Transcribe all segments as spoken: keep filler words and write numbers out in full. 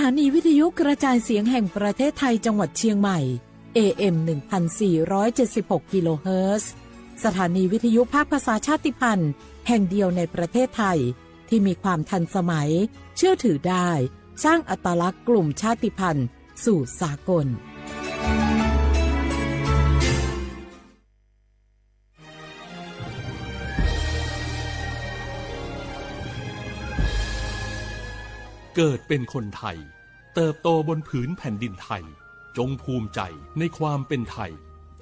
สถานีวิทยุกระจายเสียงแห่งประเทศไทยจังหวัดเชียงใหม่ เอเอ็ม หนึ่งพันสี่ร้อยเจ็ดสิบหก กิโลเฮิรตซ์ สถานีวิทยุภาคภาษาชาติพันธุ์แห่งเดียวในประเทศไทย ที่มีความทันสมัย เชื่อถือได้ สร้างอัตลักษณ์กลุ่มชาติพันธุ์สู่สากล เกิดเป็นคนไทย เติบโตบนผืนแผ่นดินไทย จงภูมิใจในความเป็นไทย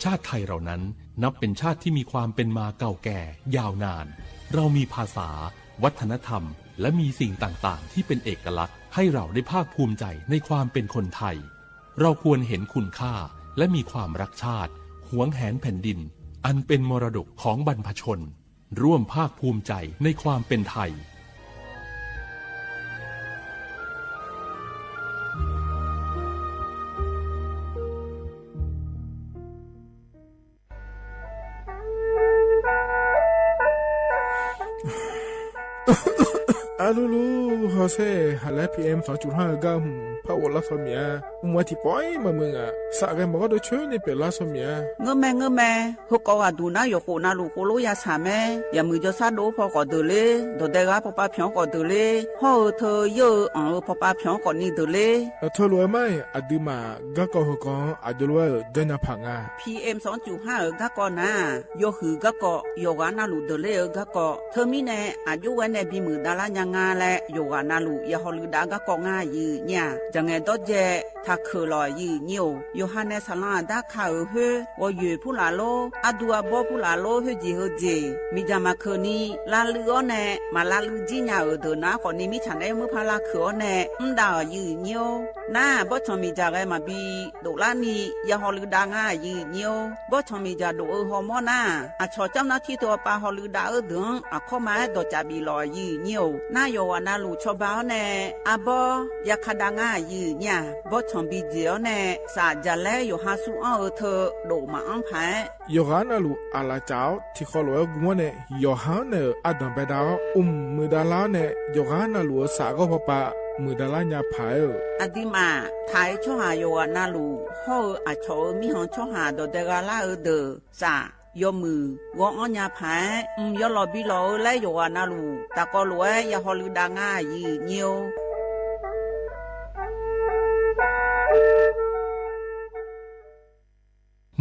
ชาติไทยเรานั้นนับเป็นชาติที่มีความเป็นมาเก่าแก่ยาวนาน เรามีภาษา วัฒนธรรม และมีสิ่งต่างๆ ที่เป็นเอกลักษณ์ ให้เราได้ภาคภูมิใจในความเป็นคนไทย เราควรเห็นคุณค่า และมีความรักชาติ หวงแหนแผ่นดิน อันเป็นมรดกของบรรพชน ร่วมภาคภูมิใจในความเป็นไทย Arlulu hawsher, haqlaer P M sanqcuf har-eu gar hmq par ghoflar saw miq-a. Mqmaq tiqpawf-ir maqmuiq ngaq, safghae maqgawr deuq coer ni pyeuflar saw miq-a. Ngeurmae ngeurmae, heukawv ghaqduq nar yawqkhof navluf khof lof ya shaq mae. Yaqmuiq jawrshar dov-awr paw khawf deuq ler, dawqdae ghaq pawpav pyanq-awr khawf deuq ler, hawr-eu teu yeur-eu anq-eu pawpav pyanq-awr khawf ni deuq ler. Teulof-aer mar-iq, aqduimaf garkawv heukawv-anr aqjox lof-aer-euq janrnya paq nga. P M sanqcuf har-euq garkawv nar-aq, yawhuiq garkawv, yawqghaq navluf deuq ler-eu garkawv. Teumirnae aqjox ghae nae bimuiq davlar nya nga laer yawqghaq navluf ya hawluiv dav garkawv ngar aqyuif nyir-aq, jaqngaeq dawrdzae taqkeuq lawq aqyuif nyir-or. Yawqha nae saqlanr aqdar ka-euq khoer, ghawqyoeq purlaf lor, ardu arbawr purlaf lor, khoerjeq heujeq miqdzaq maqkeuq ni lavluiv-awr nae, maq lavluiv jir nya-euq deuq nar khawf ni mirtsaq naeq-aer murpar lavkeuq-awr nae mr dav-euq aqyuif nyir-or. Nar-aq, bawrtsanq miqdzaq ghae maqbi doflar ni ya hawluiv dav ngar aqyuif nyir-or. Bawrtsanq miqdzaq dof-eu hawmawr nar-aq, aqcawq camr nar tir teu-awr pav hawluiv dav-eu deuq-anr aqkawr ma-aer dawqcaf bif lawq aqyuif nyir-or. Nar yawqghaq navluf cawba-awr nae arbawr ya ka dav ngar aqyuif nyir-aq, bawrtsanq bi dzaeq-awr nae saf jaqlaer yawqha sur anr-eu teu dof maqanr paq-aer, yawqghaq navluf aqlaf caf-awr tiqkhawf lof-aer gm-awr nae, yawqha-anr naeq-euq ardanq baedav-awr, mq muiqdav lar-awr nae, yawqghaq navluf-euq saf ghawr pawpav muiqdav lar nya paq-aer-euq. Aqduimaf taq-aer tsawrhaq yawqghaq navluf hawr-eu aqcawq-euq mirkhanq tsawrhaq dawqdae gha lar-eu deuq saf yawmuiq ghawr-anr nya paq-aer, mq yawlawq bi lawq-eu laer yawqghaq navluf tafkawv lof-aer ya hawluiv dav ngar aqyuif nyir-or.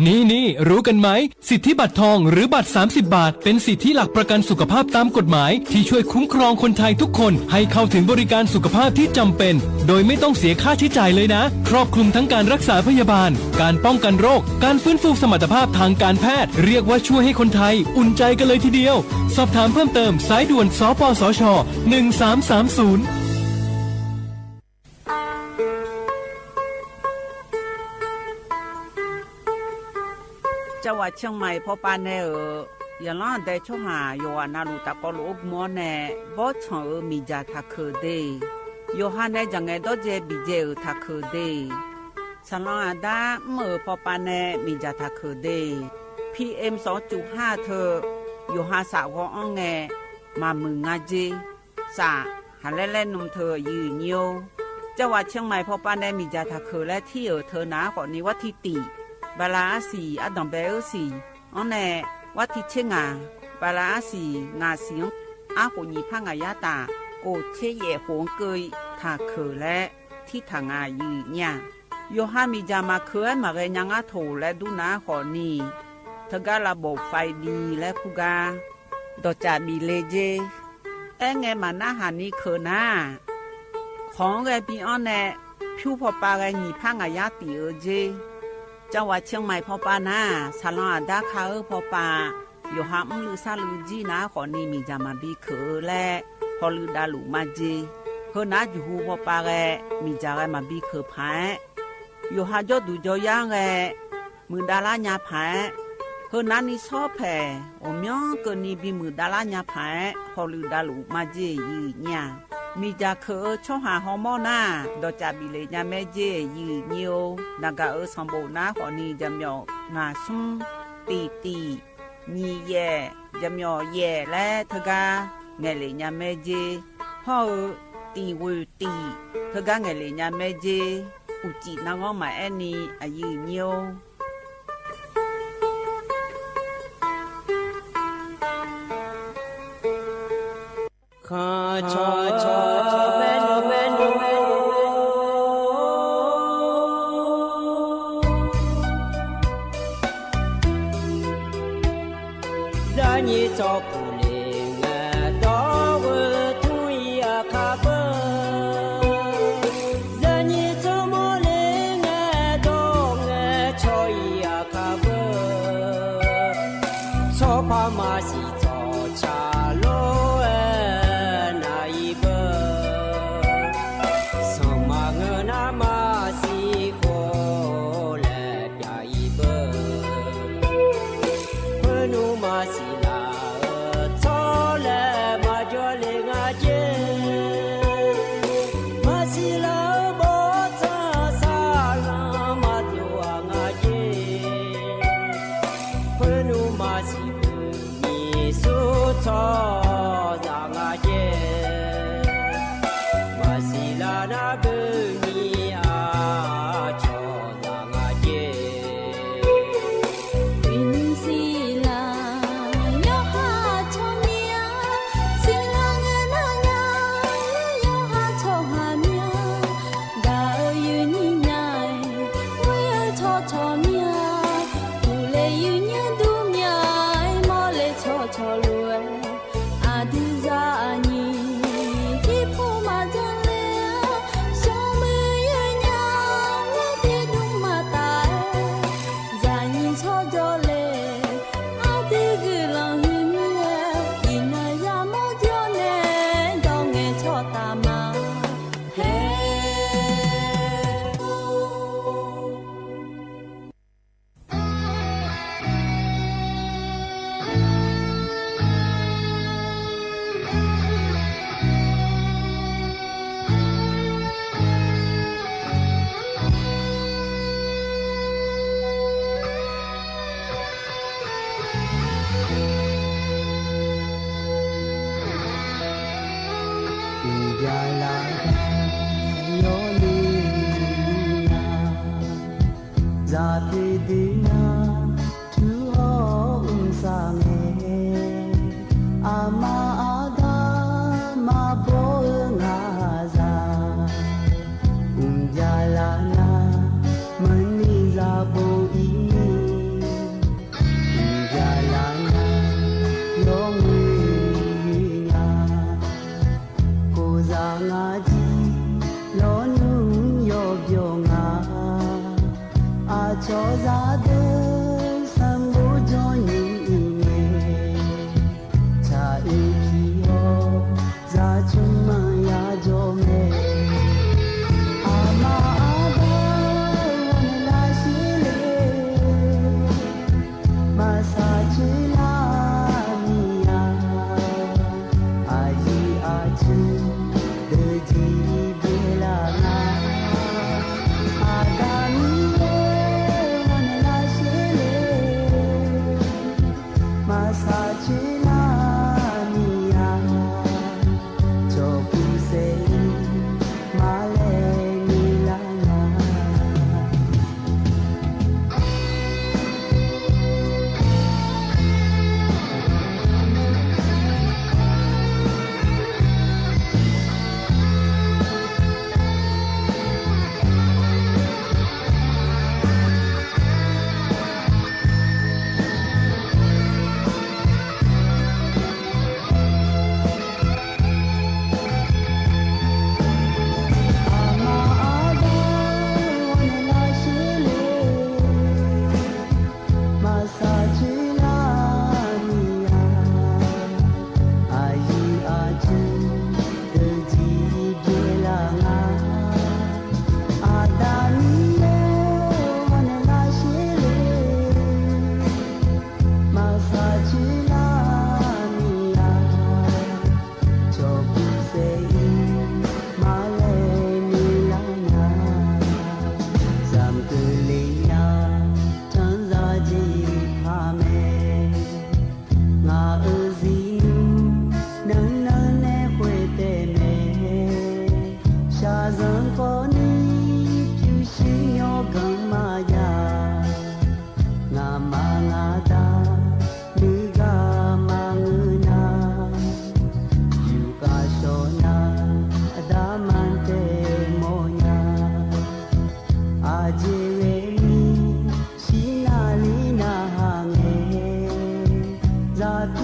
นี่ๆ รู้กันไหม สิทธิบัตรทองหรือบัตร สามสิบ บาท เป็นสิทธิหลักประกันสุขภาพตามกฎหมาย ที่ช่วยคุ้มครองคนไทยทุกคนให้เข้าถึงบริการสุขภาพที่จำเป็น โดยไม่ต้องเสียค่าใช้จ่ายเลยนะ ครอบคลุมทั้งการรักษาพยาบาล การป้องกันโรค การฟื้นฟูสมรรถภาพทางการแพทย์ เรียกว่าช่วยให้คนไทยอุ่นใจกันเลยทีเดียว สอบถามเพิ่มเติม สายด่วน สปสช หนึ่งสามสามศูนย์ Cawaq Ciangmai pawpav nae-euq yaqlanr aqdae tsawrhaq yawqghaq navluf tafkawv lof-aer gm-awr nae, bawrtsanq-euq miqdzaq taqkeuq de. Yawqha nae jaqngaeq dawrdzae biqdzae-euq taqkeuq de. Saqlanr aqdar mr-euq pawpav nae miqdzaq taqkeuq de. P M sanqcuf har teu yawqha saf ghawr-anr ngae, maqmuiq nga jer. Saf, haqlaer laer nm teu aqyuif nyir-or. Cawaq Ciangmai pawpav nae miqdzaq taqkeuq laer tir-euq teu nar khawf ni, warti tif, bala arsiq, ardanq bae-eu siq-anr nae, warti tser ngaq, bala arsiq, ngaq siq-anr arkhof nyiq par ngaq yar taf, kof tser yaef khof-anr keuv-i taqkeuq laer tir taq nga aqyuif nyir-aq. Yawqha miqdzaq maqkeuq-aer maqghae nya ngar toq laer dur nar khawf ni, teugar lavbof faiv bi laer kur gar dawqcaf bif le jer. Aerngae maqnarhaq ni keuq nar-aq, khawq-anr ghae bi-anr nae pyur pawpav ghae nyiq par ngaq yar tif-eu jer. Cawaq Ciangmai pawpav nar-aq, saqlanr aqdar ka-eu pawpav, yawqha mrluiv sarluiv jir nar khawf ni miqdzaq maqbi keuq-eu laer hawluiv davluf majer. Heu nar juqhu pawpav ghae miqdzaq ghae maqbi keuq paq-aer, yawqha jawrduq jawryar-anr ghae muiqdav lar nya paq-aer, heu nar ni shawr paeq ghawqmyanr keuvni bimuiq davlar nya paq-aer hawluiv davluf majer aqyuif nyir-aq. Miqdzaq keuq-eu tsawrhaq hawmawr nar-aq, dawqcaf bif le nya maer jer aqyuif nyir-or. Naqgaq-euq sanqbof nar khawf ni jaqmyawf ngaq smr, tif tif, nyiq yaef, jaqmyawf yaef laer teugar ngaeq le nya maer jer. Hawr-eu Tiq ghoeq tiq, heugar ngaeqlef nya mae jer. Uqcif narghanr maqaer ni aqyuif nyir-or. Khanqcawq cawq maernmr maernmr, zarnyir tsawrpuq le ngae dawr ghoe tmr-ir aqkar beu. Zarnyir tsawrmawr le ngae dawr ngae caw-ir aqkar beu. Tsawrpar maqsiq tsawrca lof-aer nav-ir beu. Sanqma ngeur nar maqsiq khof laer pyav-ir beu. Khoernmr maqsiq laf-euq tsawrlae maqjawr le nga jer. Maqsiq laf-euq bawrtsanq saqlanq maqdov-aq nga jer. Khoernmr maqsiq beu nyiq sur tsawrhaqzaq nga jer. Maqsiq laf nar beu nyiq aqcawq zaq nga jer. Uiqnymr siqlaq yawqha tsawrmyanr, siqlaq ngae nar nya yawqha tsawrhaq myanr. Gaq-eu yuifnyir nya-aer, ghoer-eu tsawrcawq myanr, uqle yuifnyir dur myanr-aer, mawrle tsawrcawq lof-aer, aqdui zaqnyiq jirpov maqdzanr ler-a, smrmuiq yawnyaf-aer tiqdmr maqtaf-aer, zaqnyiq tsawrjawr le, aqdui guiqlanq huiqmir-aer, iqnan yamawr jawr nae dawr ngae tsawrtaf ma. Haer. Uqbya laf-aer yawni nya, zaqpoeq deuq nya, tur hawr mqsaq ngae, aqma aqda maqbaw-eu ngaq zaq. Uqbya laf nar, maqni zaqbo ir-ir. Uqbya laf nar, yawmuiq nya. Khoqzaq ngaq jir lawnmr yawbyawq nga. Aqcawq zaqdeuq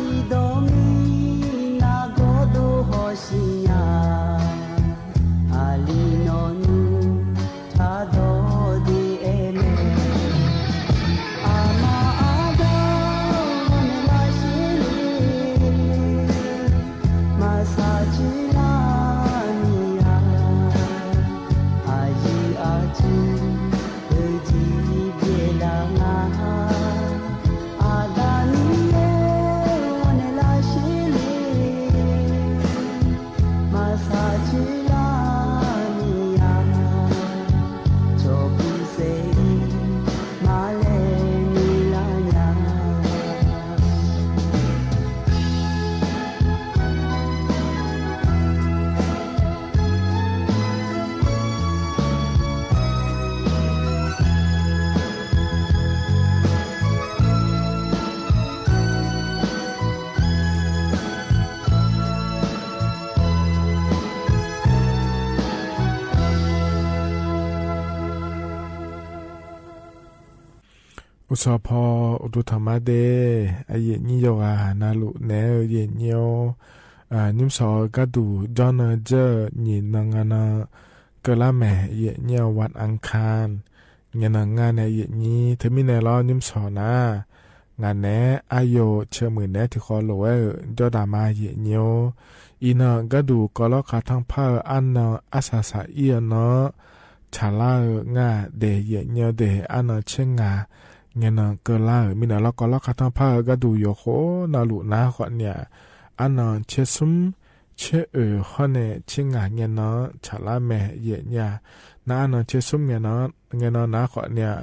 Iqdawq mir nargawr dov hawshiq nya, aqli nawq nymr taq dawq de aer mae. Aqma aqda-or, hawnaeq lar sher le, maqsaq coer lar-ni-a. Aqyuif aqtsu-eu jeq byaeq laf nga, aqda Miqyaer-or, hawnaeq lar sher le, maqsaq coer lar-ni-a. Cawq puq saef-ir maqlaeq ni lar nya. Uqsawq paw uqduq tanqma de, aqyuif aqnyir yawqghaq navluf naeq-aer-eu aqyuif aqnyir-or, nymrshawq-eu gharduq jawrnan dzeur-euq nyiq nan nga nan keuvlar mae. Aqyuif aqnyir-or, วันอังคาร ngaeq nan nga nae aqyuif aqnyir teumirnae lawr nymrshawq nar, ngaq naeq-aer aryo ceumuiq naeq-aer tiqkhawf lof-aer-euq jawrdaq ma aqyuif aqnyir-or. Iqnan gharduq kawvlawr kaqtanr par-eu arnan arsaq saq-ir-eu nan-anr tsaqlar-eu nga de aqyuif aqnyir-or de, arnan tser ngaq ngae nan keuvlar-euq mirnae lawr, kawvlawr kaqtanr par-eu gharduq yawqkhof navluf nar khawfni-aq, arnan tser smr tser oeq hawr nae tser ngaq ngae nan-anr tsaqlar mae aqyuif aqnyir-a. Nar arnan tser smr ngae nan nar khawfni-aq,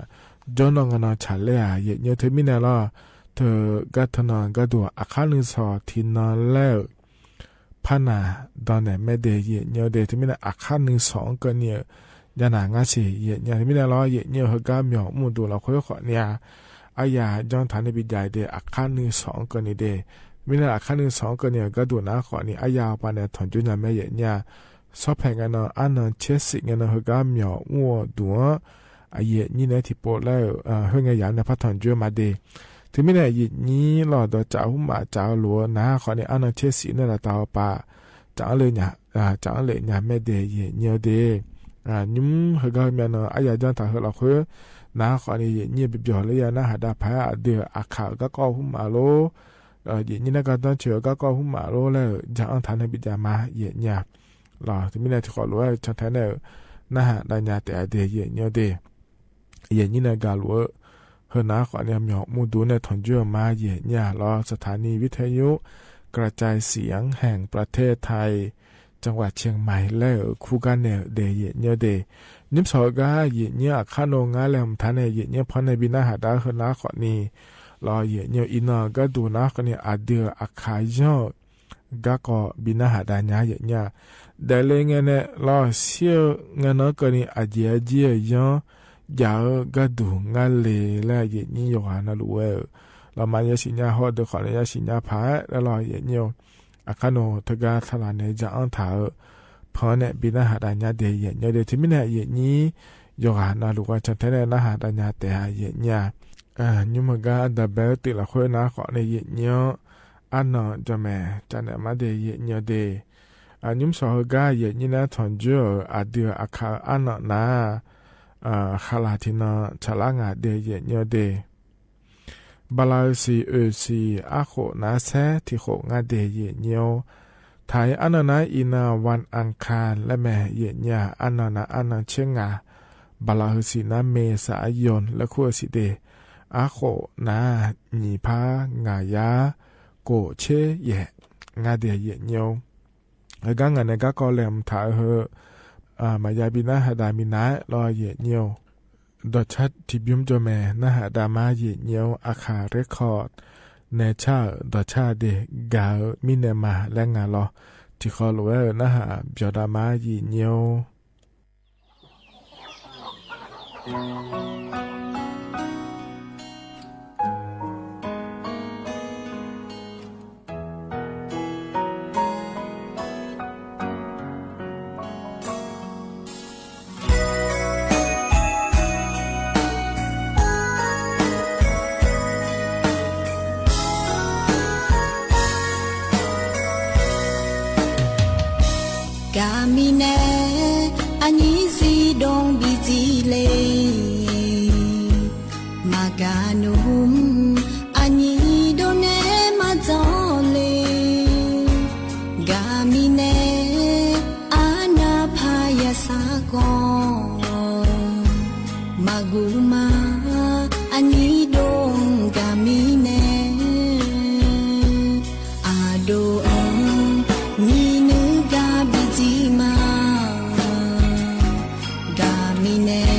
jawrnan ngae nan tsaqler-aq aqyuif aqnyir-or teumirnae lawr, teugar teunan gharduq aqkar nuisawq tiqnan laer-euq parnaq dannaeq mae de aqyuif aqnyir-or de, teumirnae aqkar nuisawq-anr keuvni-euq jav naq ngar siq aqyuif aqnyir-a. Teumirnae lawr aqyuif aqnyir-eu heugar myawq mr duq lafkhoer khawfni-aq, arya janr taq nae bijav de aqkar nuisawq-anr keuvni de. Mirnae aqkar nuisawq-anr keuvni-euq gharduq nar khawfni arya pav nae tanqjoer nya mae aqyuif aqnyir-a. Sawrpaeq ngae nan arnan tser shif ngae nan heugar myawq mr-eu duq-anr aqyuif aqnyir naeq-aer tiqpov laer-euq khoerngae yamq nae par tanqjoer ma de. Teumirnae aqyuif aqnyir lawr dawqtsaf hmqmaq tsaf-eu lof-eu nar khawfni arnan tser shif nae laftav-eu pav tsaf-anr le tsaf-anr lef nya mae de aqyuif aqnyir-or de. Nymr heugar heumyav nan arya janr taq heu lafkhoer nar khawfni aqyuif aqnyir-eu bibyawq laer ya narhaq dav paq-aer aqdui-euq aqkaq-euq garkawv hmqmaq lor, aqyuif aqnyir nae gardanr coeq-eu garkawv hmqmaq lor laer-euq jan-anr taq nae bijav ma aqyuif aqnyir-a. Lawr teumirnae tiqkhawf lof-aer-eu cantae nae-euq narhaq dav nya taef-a de aqyuif aqnyir-or de. Aqyuif aqnyir nae gaqluf-eu heunar khawfni myawq mr duq nae tanqjoer-eu ma aqyuif aqnyir-a. Lawr สถานีวิทยุกระจายเสียงแห่งประเทศไทย จังหวัดเชียงใหม่ laer-euq kurgar nae-euq de aqyuif aqnyir-or de. Nymrshawq-eu gar aqyuif aqnyir aqkar nor ngar laeqhmq taq nae aqyuif aqnyir panr nae bi narhaq dav-eu heunar khawfni, lawr aqyuif aqnyir-eu iqnan-euq gharduq nar khawfni aqdui-euq aqkaq yanr-euq garkawv bi narhaq dav nya aqyuif aqnyir-a. Daefle ngae nae lawr shir-eu ngae nan-anr keuvni aqjeq arjir-euq yanr jav-eu gharduq ngar le laer aqyuif aqnyir yawqghaq navluf ghae-euq lawqma yasiq nya haw-eu deuq khawfni yasiq nya paq-aer laer lawr aqyuif aqnyir-eu aqkar nor teugar saqlaq nae jan-anr taq-eu pan-anr nae bi narhaq dav nya de aqyuif aqnyir-or de. Teumirnae aqyuif aqnyir yawqghaq navluf ghae cantae nae narhaq dav nya taef-a aqyuif aqnyir-a. Nymr heugar daqbae-eu teuf lafkhoer nar khawfni aqyuif aqnyir-anr arnan jawqmaeq cavnaeq ma de aqyuif aqnyir-or de. Nymrshawq heugar aqyuif aqnyir nae-aer tanqjoer-euq aqdui-euq aqkaq-eu arnan nar, khaqlaq tiqnan tsaqlar ngaq de aqyuif aqnyir-or de. Bala-eu siq oeq siq arkhof nar saer tiqkhof ngar de aqyuif aqnyir-or. Taq-ir arnan nar iqnan วันอังคาร laer mae aqyuif aqnyir-a. Arnan nar arnan tser ngaq, bala-eu siq nar เมษายน laer kur-eu siq de. Arkhof nar nyiq par ngaq yar kof tser yaef ngar de aqyuif aqnyir-or. Heugar ngaq nae garkawv laeqhmq taq-eu heu maqya bi narhaq dav minav-aer lawr aqyuif aqnyir-or. Dawqcar tiqbymr jawrmaeq narhaq dav ma aqyuif aqnyir-or. Aqkaq เรคคอร์ด nae car-euq dawqcar de gaq-eu mirnae ma laer nga lawr. Tiqkhawf lof-aer-euq narhaq byawq dav ma aqyuif aqnyir-or. Gaqmiq nae aqnyir zifdawq bidzif le. Maqgaq nmr aqnyir dov nae maqdzawr le. Gaqmiq nae arnavpaq yasar khawf maqguv ma. Aqnyir dov-anr gaqmiq nae aqdov-anr nyiq nuir gar bidzif ma. Gaqmiq nae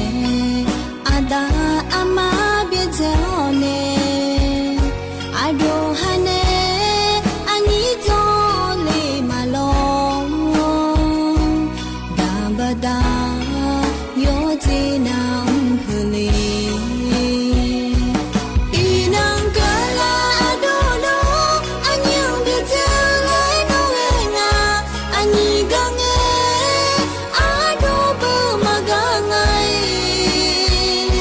aqda aqma byaerdzae-awr nae, aqdov ha nae aqnyir dzawr le maqlawr. Daq baqda yawdzer nar-anr peuq le. Iqnan keuvlar aqdov dov aqnyir-anr byaerdzae laer dov ghae nga. Aqnyir gar ngae aqdov beu maqgaq nga-iq.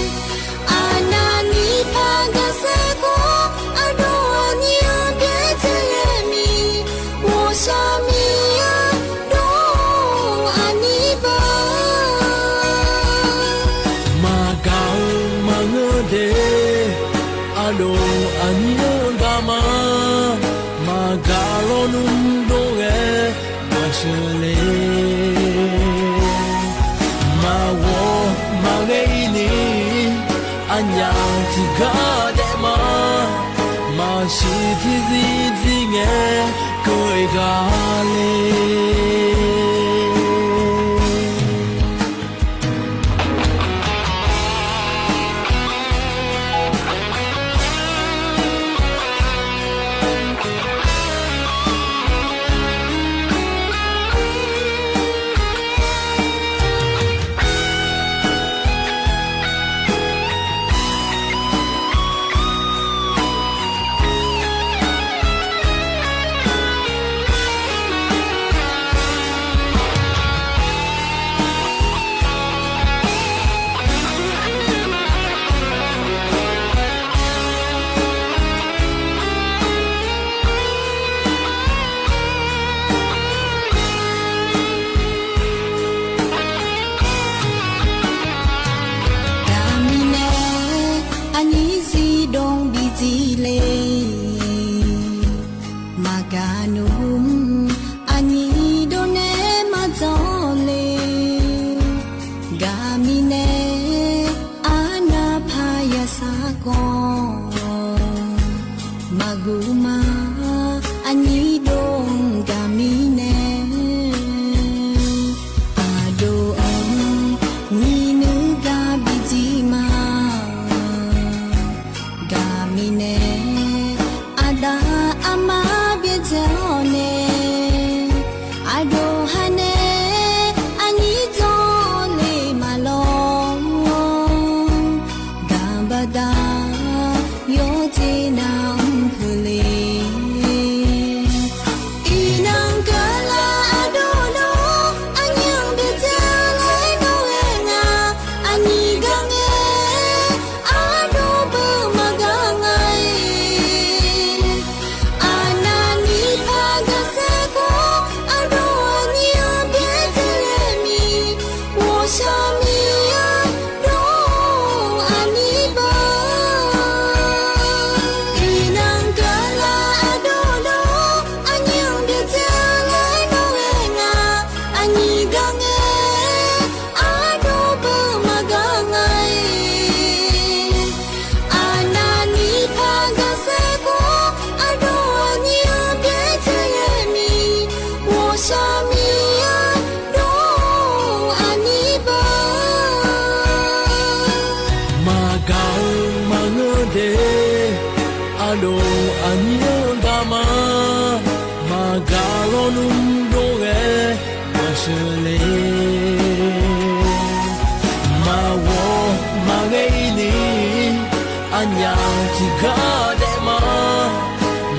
Aqnavni paq gaqsaer khawf aqdov aqnyir-anr byaerdzae le miq. Ghawqshaq miqyaer dov aqnyir beu maqgaq-eu maqngeur de. Aqdov aqnyir-anr gaq ma. Maqgaq lawnmr dov ghae maqsheuq le. Maqghawq maqghae-ir ni aqnyaf tiqgar daef ma. Maqsiq tiqzir zir ngae keuv-eu gaq le. Gaqmiq nae aqnyir zifdawq bidzif le. Maqgaq nmr aqnyir dov nae maqdzawr le. Gaqmiq nae arnavpaq yasar khawf maqguv ma. Aqnyir dov-anr gaqmiq nae aqdov-anr nyiq nuir gar bidzif ma. Gaqmiq nae aqda aqma byaerdzae-awr nae, aqdov ha nae aqnyir dzawr le maqlawr-awr, daq baqda yawdzer nar-anr peuq le. Iqnan keuvlar aqdov dov aqnyir-anr byaerdzae laer dov ghae nga. Aqnyir gar ngae aqdov beu maqgaq nga-iq. Aqnavni paq gaqsaer khawf aqdov aqnyir-anr byaerdzae le miq. Ghawqshaq miqyaer dov aqnyir beu. Iqnan keuvlar aqdov dov aqnyir-anr byaerdzae laer dov ghae nga. Aqnyir gar ngae aqdov beu maqgaq nga-iq. Aqnavni paq gaqsaer khawf aqdov aqnyir-anr byaerdzae le miq. Ghawqshaq miqyaer dov aqnyir beu. Maqgaq-eu maqngeur de. Aqdov aqnyir-anr gaq ma. Maqgaq lawnmr dov ghae maqsheuq le. Maqghawq maqghae-ir ni aqnyaf tiqgar daef ma.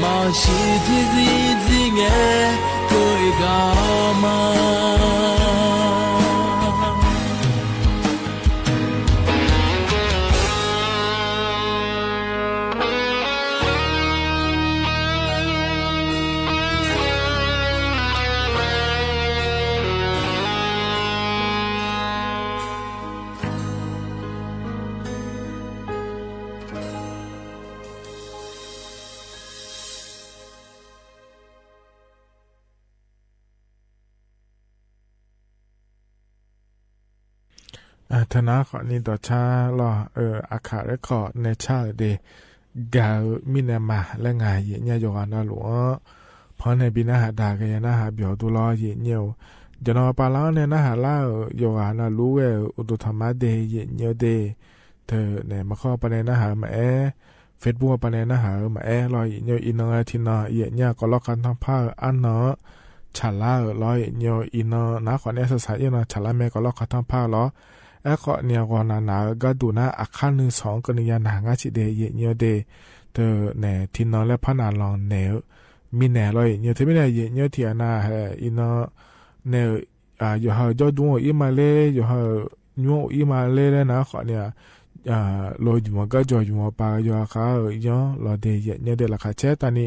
Maqsiq tiqzir zir ngae keuv-eu gaq ma. Teunar khawfni dawqcar lawr-eu Aqkaq Record nae car-euq de, gaq-eu mirnae ma laer ngaq yaeqnyir yawqghaq navluf-anr pannae bi narhaq daq ghae ya narhaq byawq dur lawr yaeqnyir-eu. Jaqnan pavlar-anr nae narhaq lar-euq yawqghaq navluf ghae-euq uqduq tanqma de yaeqnyir-eu de. Teunae maqkawr pavnae narhaq-eu maqaer, Facebook pavnae narhaq-eu maqaer lawr yaeqnyir-eu. Iqnan ghae tiqnan yaeqnyir-a kawvlawr kaqtanr par-eu arnan-anr tsaqlar-euq lawr yaeqnyir-eu. Iqnan nar khawfni arsaq saq-ir nan tsaqlar mae kawvlawr kaqtanr par-eu lawr. Aerkhawfni ghawqnaq naq-eu gharduq nar aqkar nuisawq-anr keuvni ya naq ngar ciq de yaeqnyir-eu de. Teunae tiqnan laer par naq lanq naeq-eu mirnae lawr yaeqnyir-eu. Teumirnae yaeqnyir-eu tiqghaq nav hae iqnan nae-euq yawqha-euq jawrdur-anr uq-ir ma ler, yawqha-euq nymr-anr uq-ir ma ler laer nar khawfni-a, lo yumq-eu garjawq yumq-eu pav yawqha khav-eu yanr lawq de yaeqnyir-eu de. Laqkhaq caer tavni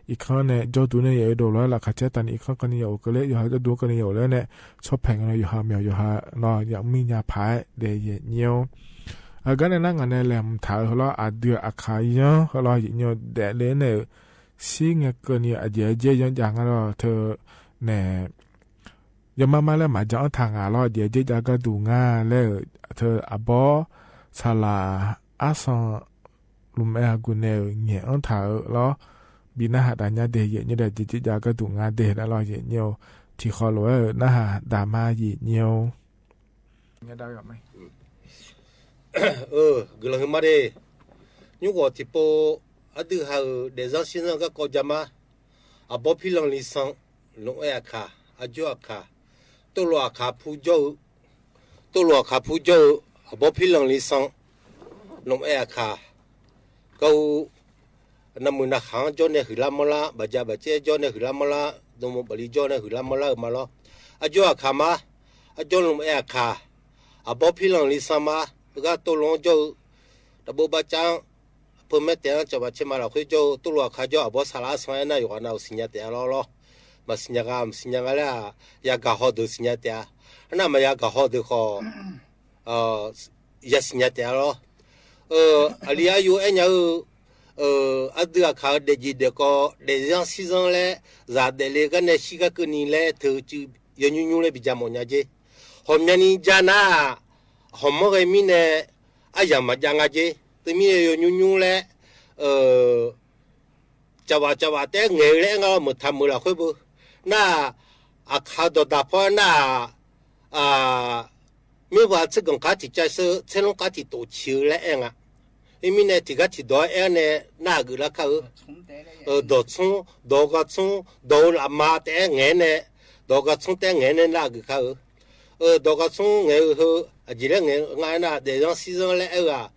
irkanr nae jawrdur nae ya-eu dov lof-aer laqkhaq caer tavni irkanr keuvni ya of keuvler, yawqha jawrdur keuvni ya of ler nae tsawrpaeq nga nae yawqha myawq yawqha nawr yamr mir nya paq-aer de yaeqnyir-or. Aqgar nae nar ngaq nae laeqhmq taq-eu heu lawr aqdui-euq Aqkaq yanr heu lawr yaeqnyir-eu daefle nae-euq shir ngae keuvni aqjeq-aer dzer yanr jav nga lawr teunae yawmar mar laer maqja-anr taq ngaq lawr aqjeq-aer dzer jav gharduq nga laer-euq teu aqbawr saqlaq arsan lmqaer aqguq nae-euq ngaeq-anr taq-eu lawr bi narhaq dav nya de yaeqnyir-eu de. Aqjeq dzer jav gharduq nga de laer lawr yaeqnyir-eu. Tiqkhawf lof-aer-euq narhaq daq ma yaeqnyir-or. Guiqlanq heu ma de. Nymrghawq tiqpov aqdui ha-euq daefzanr sirzanr-eu garkawv ja ma. Aqbawr Pirlanq Lisanr, Lmqaer Aqkaq, Aqjawr Aqkaq, Tawvlof Aqkaq pu jawr-eu, Tawvlof Aqkaq pu jawr-eu, Aqbawr Pirlanq Lisanr, Lmqaer Aqkaq, garhu navmuiq navkhaq-anr jawr nae huiqlar manrlar, bafjav bafcaer jawr nae huiqlar manrlar, dm bafli jawr nae huiqlar manrlar-eu ma lawr. Aqjawr Aqkaq ma, Aqjawr Lmqaer Aqkaq, Aqbawr Pirlanq Lisanr ma, heugar Tawvlof-anr jawr-eu, daqbov bavcav-anr, peumaer taef-anr cawq baf caer ma lafkhoer jawr-eu, Tawvlof Aqkaq jawr-eu Aqbawr saqlaq arsan aernar yawqghaq nav-euq siqnya taef-a lawr lawr. Maqsiqnya nga, maqsiqnya nga laer-aq, yagaq haw deuq siqnya taef-a. Arnar maqya gaq haw deuq khawf, yasiqnya taef-a lawr. Aqli aryo aernya-eu, aqdui Aqkaq-euq daefjeq daefkawv daefzanr sirzanr laer zaq daefle gar nae shir gar keuvni laer teu cuiv yawnymr nymr laer bi ja mawf nya jer. Hawqmyani ja nar-aq, hawqmanr ghae mirnae aryamq maqjav nga jer. Teumirnae yawnymr nymr laer cavbaf cavbaf taef-aer ngaeq-eu laer aer nga lawr. Meuq taq meuq lafkhoer beu nar-aq, Aqkaq dawqdaq paw-aer nar-aq, mirbav tseurganq kar tiq cav sheu, tserlanr kar tiq tof ciq-eu laer aer nga. Khoermirnae tiqgar tiqdawq-aer aer-awr nae narhaq geuflar kar-eu. Dawqtsmr, dawq-eu gartsmr, dawq-eu lafma taef-aer ngaeq-aer nae, dawq-eu gartsmr taef-aer ngaeq-aer nae narhaq geuf kar-eu. Dawq-eu gartsmr ngaeq-eu heu aqjeq laer ngaeq-eu nga aernar, daefzanr sirzanr laer aer-eu-aq,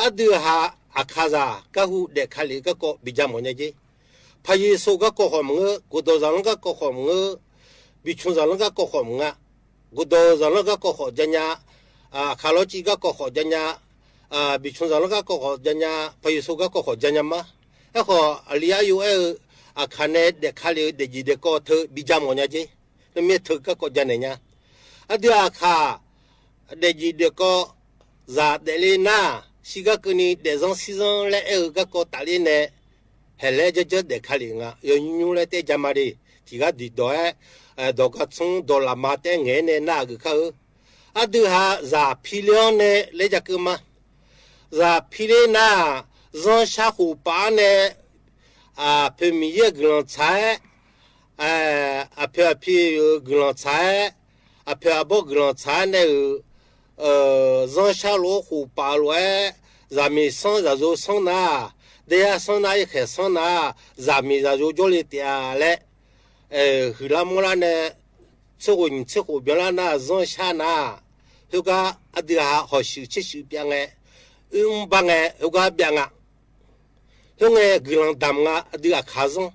aqdui ha Aqkaqzaq garhu daef ka lef-eu garkawv bi ja mawf nya jer. Paqyeqsoq garkawv khawf maqngeur, gofdawq zaqlanr garkawv khawf maqngeur, bicmq zaqlanr garkawv khawf maqnga. Gofdawq zaqlanr garkawv khawf ja nya, Aqkaq lawrciv garkawv khawf ja nya, bicmq zaqlanr garkawv khawf ja nya, paqyeqsoq garkawv khawf ja nya ma. Aerkhawf aqli aryo aer-eu, Aqkaq nae daef ka lef-eu daefjeq daefkawv teu bi ja mawf nya jer. Teumirnae teu garkawv ja naeq nya. Aqdui Aqkaq daefjeq daefkawv zaq daefle nar, shirgar keuvni daefzanr sirzanr laer aer-eu garkawv tafler nae haeqlaer janrjanr daef ka lef nga. Yawnymr nymr laer taef-aer ja ma de. Tiqgar diqdawq-aer, dawq gartsmr dawq lafma taef-aer ngaeq-aer nae narhaq geuf kar-eu. Aqdui ha zaq piler-anr nae laer ja keuv ma. Zaq piler nar-aq, zanrshar khof paf-anr nae aqpoeq Miqyaer-euq guiqlanq tsaq-aer, aqpoeq aqpi-euq guiqlanq tsaq-aer, aqpoeq aqbawr guiqlanq tsaq-aer nae-euq zanrshar lof-aer khof paf lof-aer, zaqmiq sanr zaqyo sanr nar, daeyar sanr nar, irkhaeq sanr nar, zaqmiq zaqyo jawrle taef-a laer huiqlar manrlar nae, tserkhof nyiq tserkhof byanlar nar zanrshar nar, khoergar aqdui ha hawshuif tsershuif pyav ngae, oermr bar ngae khoergar byav nga. Khoerngae guiqlanq damq nga aqdui Aqkaq zanr.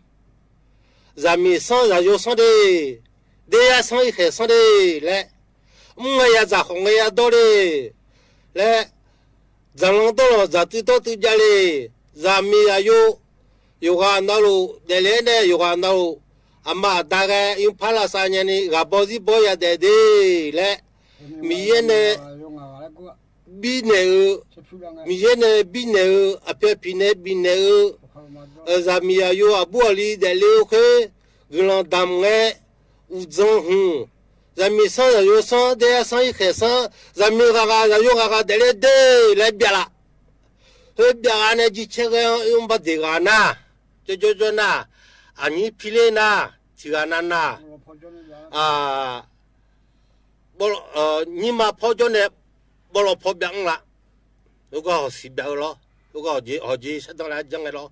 Zaqmiq sanr zaqyo sanr de, daeyar sanr irkhaeq sanr de laer, mr ngae ya dzaq khawf ngae ya dawr de laer, dzaqlanq dawrlanq dzaqtuiv dawrtuiv javle, zaqmiq zaqyo, yawqghaq navluf daefle-aer nae yawqghaq navluf, aqma aqda ghae ymrpar lavsav nyani ghaq baw zir baw ya daef de laer, Miqyaer nae birnaeq-eu, Miqyaer nae birnaeq-eu, aqpoeq aqpiq nae bifnaeq-eu, zaqmiq zaqyo aqbur aqli daefle-eu khoer guiqlanq damq ngae, uqdzan hmq Zaqmiq sanr, zaqyo sanr, daeyar sanr, irkhaeq sanr, zaqmiq ghaq ghaq, zaqyo ghaq ghaq daefle de laer byav laf. Khoer byav ghaq nae jircaer ghae-anr oermr bar deq ghaq nar, jawrjawr jawr nar, aqnyir piler nar, tiq ghaq nav nav, nyirma pawr jawr nae bawrlawv pawr byav mr laf. Oergar hawq siq byav-eu lawr, oergar hawq jeq shardanr laer janr ngae lawr.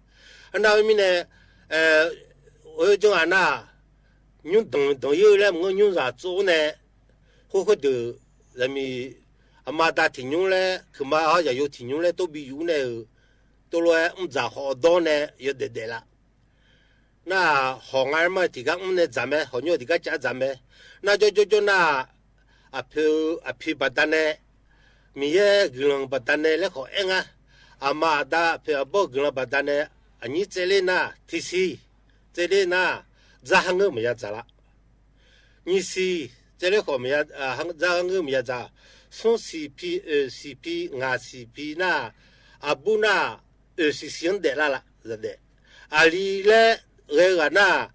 Arnar khoermirnae, oer janr ghaq nar, nymr danq danq ir-eu laer maqngeur, nymrzaq tsov nae, khoer khoerdeuq zaqmiq aqma aqda tiq nymr laer, kuiqma-awr zaqyo tiq nymr laer tov bi yuf-ur nae-euq, tov lof-aer mrdzaq khawf dawr nae yawdaef daef laf. Nar-aq, hawq nga-aer mar tiqgar mr nae dzaq mae, hawq nymr tiqgar cav dzaq mae. Nar jawrjawr jawr nar-aq, aqpoeq-eu aqpoeq baqdanae, Miqyaer guiqlanq baqdanae laer khawf aer nga. Aqma aqda aqpoeq aqbawr-eu guiqlanq baqdanae, aqnyir tsaevler nar tiqsiq, tsaevler nar dzar har ngeur maqya dzaq laf. Nyiqsiq tsaevler khawf, dzar har ngeur maqya dzaq. Smrsiq pi, oeqsiq pi, ngaqsiq pi nar, aqbur nar, oeqsiq siq-anr daeflar laf zaqdaef. Aqli laer ghae-eu ghaq nar,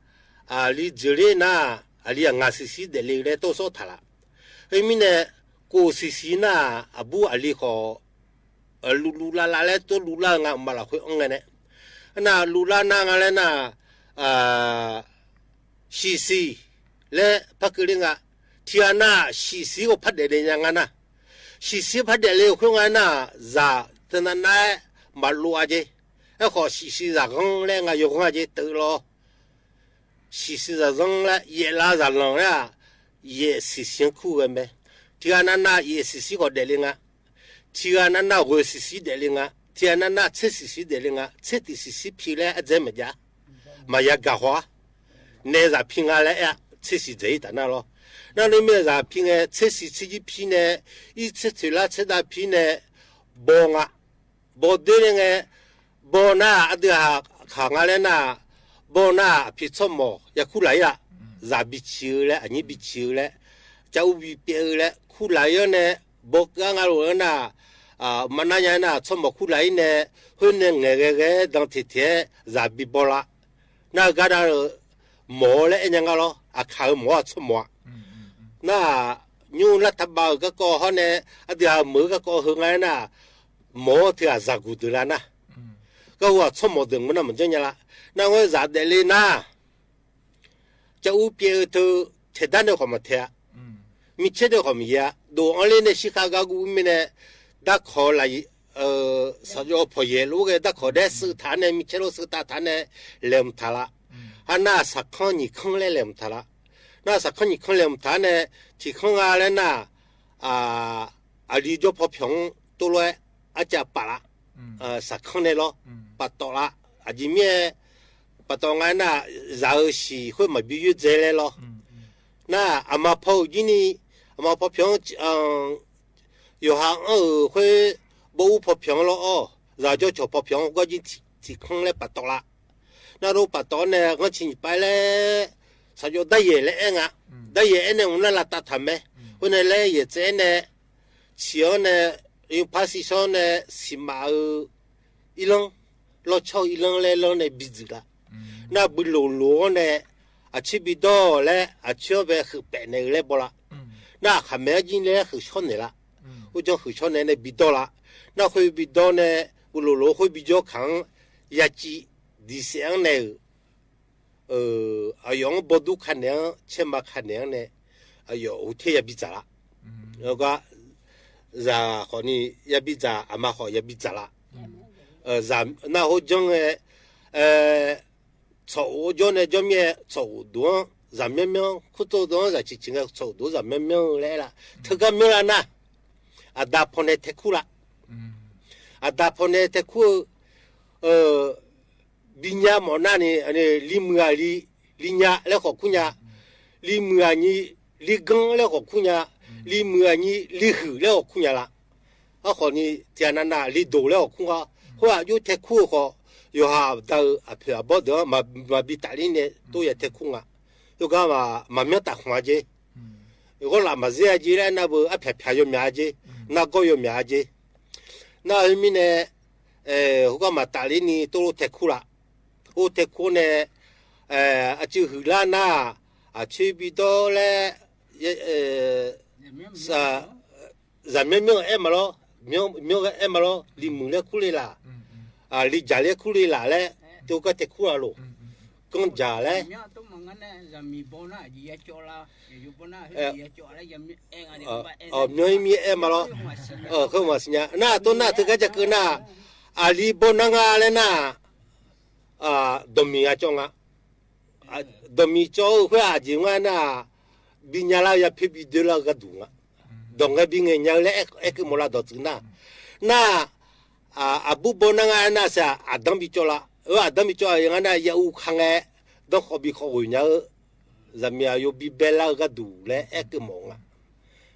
aqli dzeurler nar, aqli-aq ngaqsiq siq daefle laer tov sawr taq laf. Khoermirnae, kof siq siq nar, aqbur aqli khawf luvluv lavlav laer tov luvlar-eu nga, mqmaq lafkhoer anr ngae nae. Arnar luvlar nar nga laer nar, shiqsiq laer par keuvler nga. Tiqghaq nar shiqsiq khawf par daefle nya nga nar, shiqsiq par daefle-eu khoer nga nar, zaq teunav nav-aer maqlov-a jeq. Aerkhawf shiqsiq zaqghanr laer nga yawghanr-a jeq teuv lawr. Shiqsiq zaqzanr laer yaeflav zaqlanq laer-aq, yaef siqsiq-anr kur ghae mae. Tiqghaq nav nav yaef siqsiq khawf daefle nga. Tiqghaq nav nav ghoeq siqsiq daefle nga. Tiqghaq nav nav tser siqsiq daefle nga. Tser tiq siqsiq pi laer ardzaer maqjav, maqya gaq haw-ar. Naef zaq pi nga laer aer-a, tser siq dzaeq-ir taf nar lawr. Nar nuimir zaq pi ngae, tser siq tser jir pi nae, ir tser toeq lar tser dav pi nae baw nga. Baw doer nae ngae, baw nar aqdui haq kaq nga laer nar, baw nar aqpi tsawrmawq ya kur laf-ir laf. Zaq biciq-eu laer, aqnyir biciq-eu laer, cav ur bipyaev-eu laer kur laf-ir-awr nae, baw keuv-ar nga lof-aer nar, maqnar nya nar tsawrmawq kur laf-ir nae, khoer nae ngaeq ghae ghae-aer dan teq teq-aer zaq bi baw laf. Nar-eu gar nar-eu mawq-awr laer aer nya nga lawr. Aqkaq-euq mawq-awr aqtsawrmawq-a. Nar-aq, nymr lar taqbav-euq garkawv hawr nae, aqdui haq meuq-eu garkawv heu nga aer nar, mawq-awr teughaq zaqguq deuq la nar, garhu aqtsawrmawq deuq mq nar maqjanr nya la. Nar ngawr zaq daefle nar, cav ur pyaev-eu teu taeqdar nae khawf maqtaeq-a. Micaer nae khawf maqyaer-a. Dof-anr ler nae shirkhav gar guv-ir mirnae, darkawq laf, saqjawv pawqyaeq lof-aer ghae darkawq daer suiv taq-ar nae, micaer lof suiv taq taq-ar nae laeqhmq taq la. Arnar saqkanr nyiq kanr laer laeqhmq taq la. Nar saqkanr nyiq kanr laeqhmq taq-ar nae, tiq kanr nga laer nar, aqli jawr paw pyawq-anr tov lof-aer arcav paf la. Saqkanr nae lawr, paftawf la. Aqjeq mirnae paftawf nga aer nar, zaq-eu siq khoer maqbi yoerdzae laer lawr. Nar aqma paw-euq jir ni, aqma paw pyawq-anr yawqha anr-euq khoer bawr ur paw pyawq-anr lawr-awr, zaq jawr cawq paw pyawq-anr gawr jir tiq kanr laer paftawf la. Nar lof paftawf-awr nae ghanrciq nyiq pav laer saqjawv daryaeq laer aer nga. Daryaeq aer nae mq nar lavtav taq mae. Khoer nae laer yaeq tsaev-aer nae, ciq-anr nae, yawpar siq shawr nae, siqmaf-eu irlanr, lawrcawr-eu irlanr laer lanr nae bi dzuif la. Nar builoq loq-anr nae, aqcoer bi dawr laer aqcoer-anr bae huiq paef naeq-eu laer baw la. Nar aqkhaq maeq-anr jir laer huiq shawr naeq la. Khoerjanr huiq shawr nae nae bi dawr la. Nar khoer bi dawr nae, builoq loq-eu khoer bi jawr kaq-anr yaciv diqsaef-anr nae-euq aqyawf-anr bawdur ka naeq-anr caerma ka naeq-anr nae, aqyawf uqter yabi dzaq la. Gar zaq khawf ni yabi dzaq, aqma khawf yabi dzaq la. Nar khoerjanr nae, tsawq of jawr nae jawr mir-aer tsawq of duq-anr zaq myanr myanr, kurtov deuq-anr zaq ciq ciq ngae tsawq of duq-anr zaq myanr myanr-eu laer aer la. Teugar myanr la nar, aqda pawnae taekur la. Aqda pawnae taekur-eu binya mawf nar ni, li muiq-aq li, li nya laer khawf kur nya. Li muiq-aq nyi, li ganr laer khawf kur nya. Li muiq-aq nyi, li huiq laer khawf kur nya la. Aerkhawf ni tiqghaq nav nav li doq laer khawf kur nga. Khoer-aq jov taekur-eu khawf, yawqha aqda-eu aqpoeq aqbawr deuq-anr maqbi tafler nae tov ya taekur nga. Yawgar maqmyanr taf khmq-a jer. Ghawrlaf maqzer-a jer laer nar beu arpyaq pyaq yawmyaq-a jer. Nargawr yawmyaq-a jer. Nar khoermirnae, khoergar maqtafler ni tov lov taekur la. Or taekur nae, aqcuiv huiqlar nar, aqcoer bi dawr laer zaqmyanr myanr-eu aer ma lawr, myanr ghae aer ma lawr, limuiq laer kur le laf, lijaq laer kur le laf laer, teugar tae kur-a lof. Ganrjaq laer, myanr-ir mir aer ma lawr. Khoer maqsiq nya nar, tawr nar teugar ja keuv nar, aqli bawrnar nga laer nar, dawqmiq ya cawv nga. Dawqmiq cawv-eu khoer-aq aqjeq ngar nar, bi nya lar-eu yapoer bi doe lar-eu gharduq nga. Dawq ngae bi ngaeq nya-eu laer aer keuv mawf lar dawqtsuif nar. Nar, aqbur bawrnar nga aer nar saq aqdanr bi cawv lar. Aqdanr bi cawv-a nga nar, ya uv ka ngae, danrkhawf bi khawf ghoeq nya-eu, zaqmiq aqyawf bi bae lar-eu gharduq laer aer keuv mawf nga.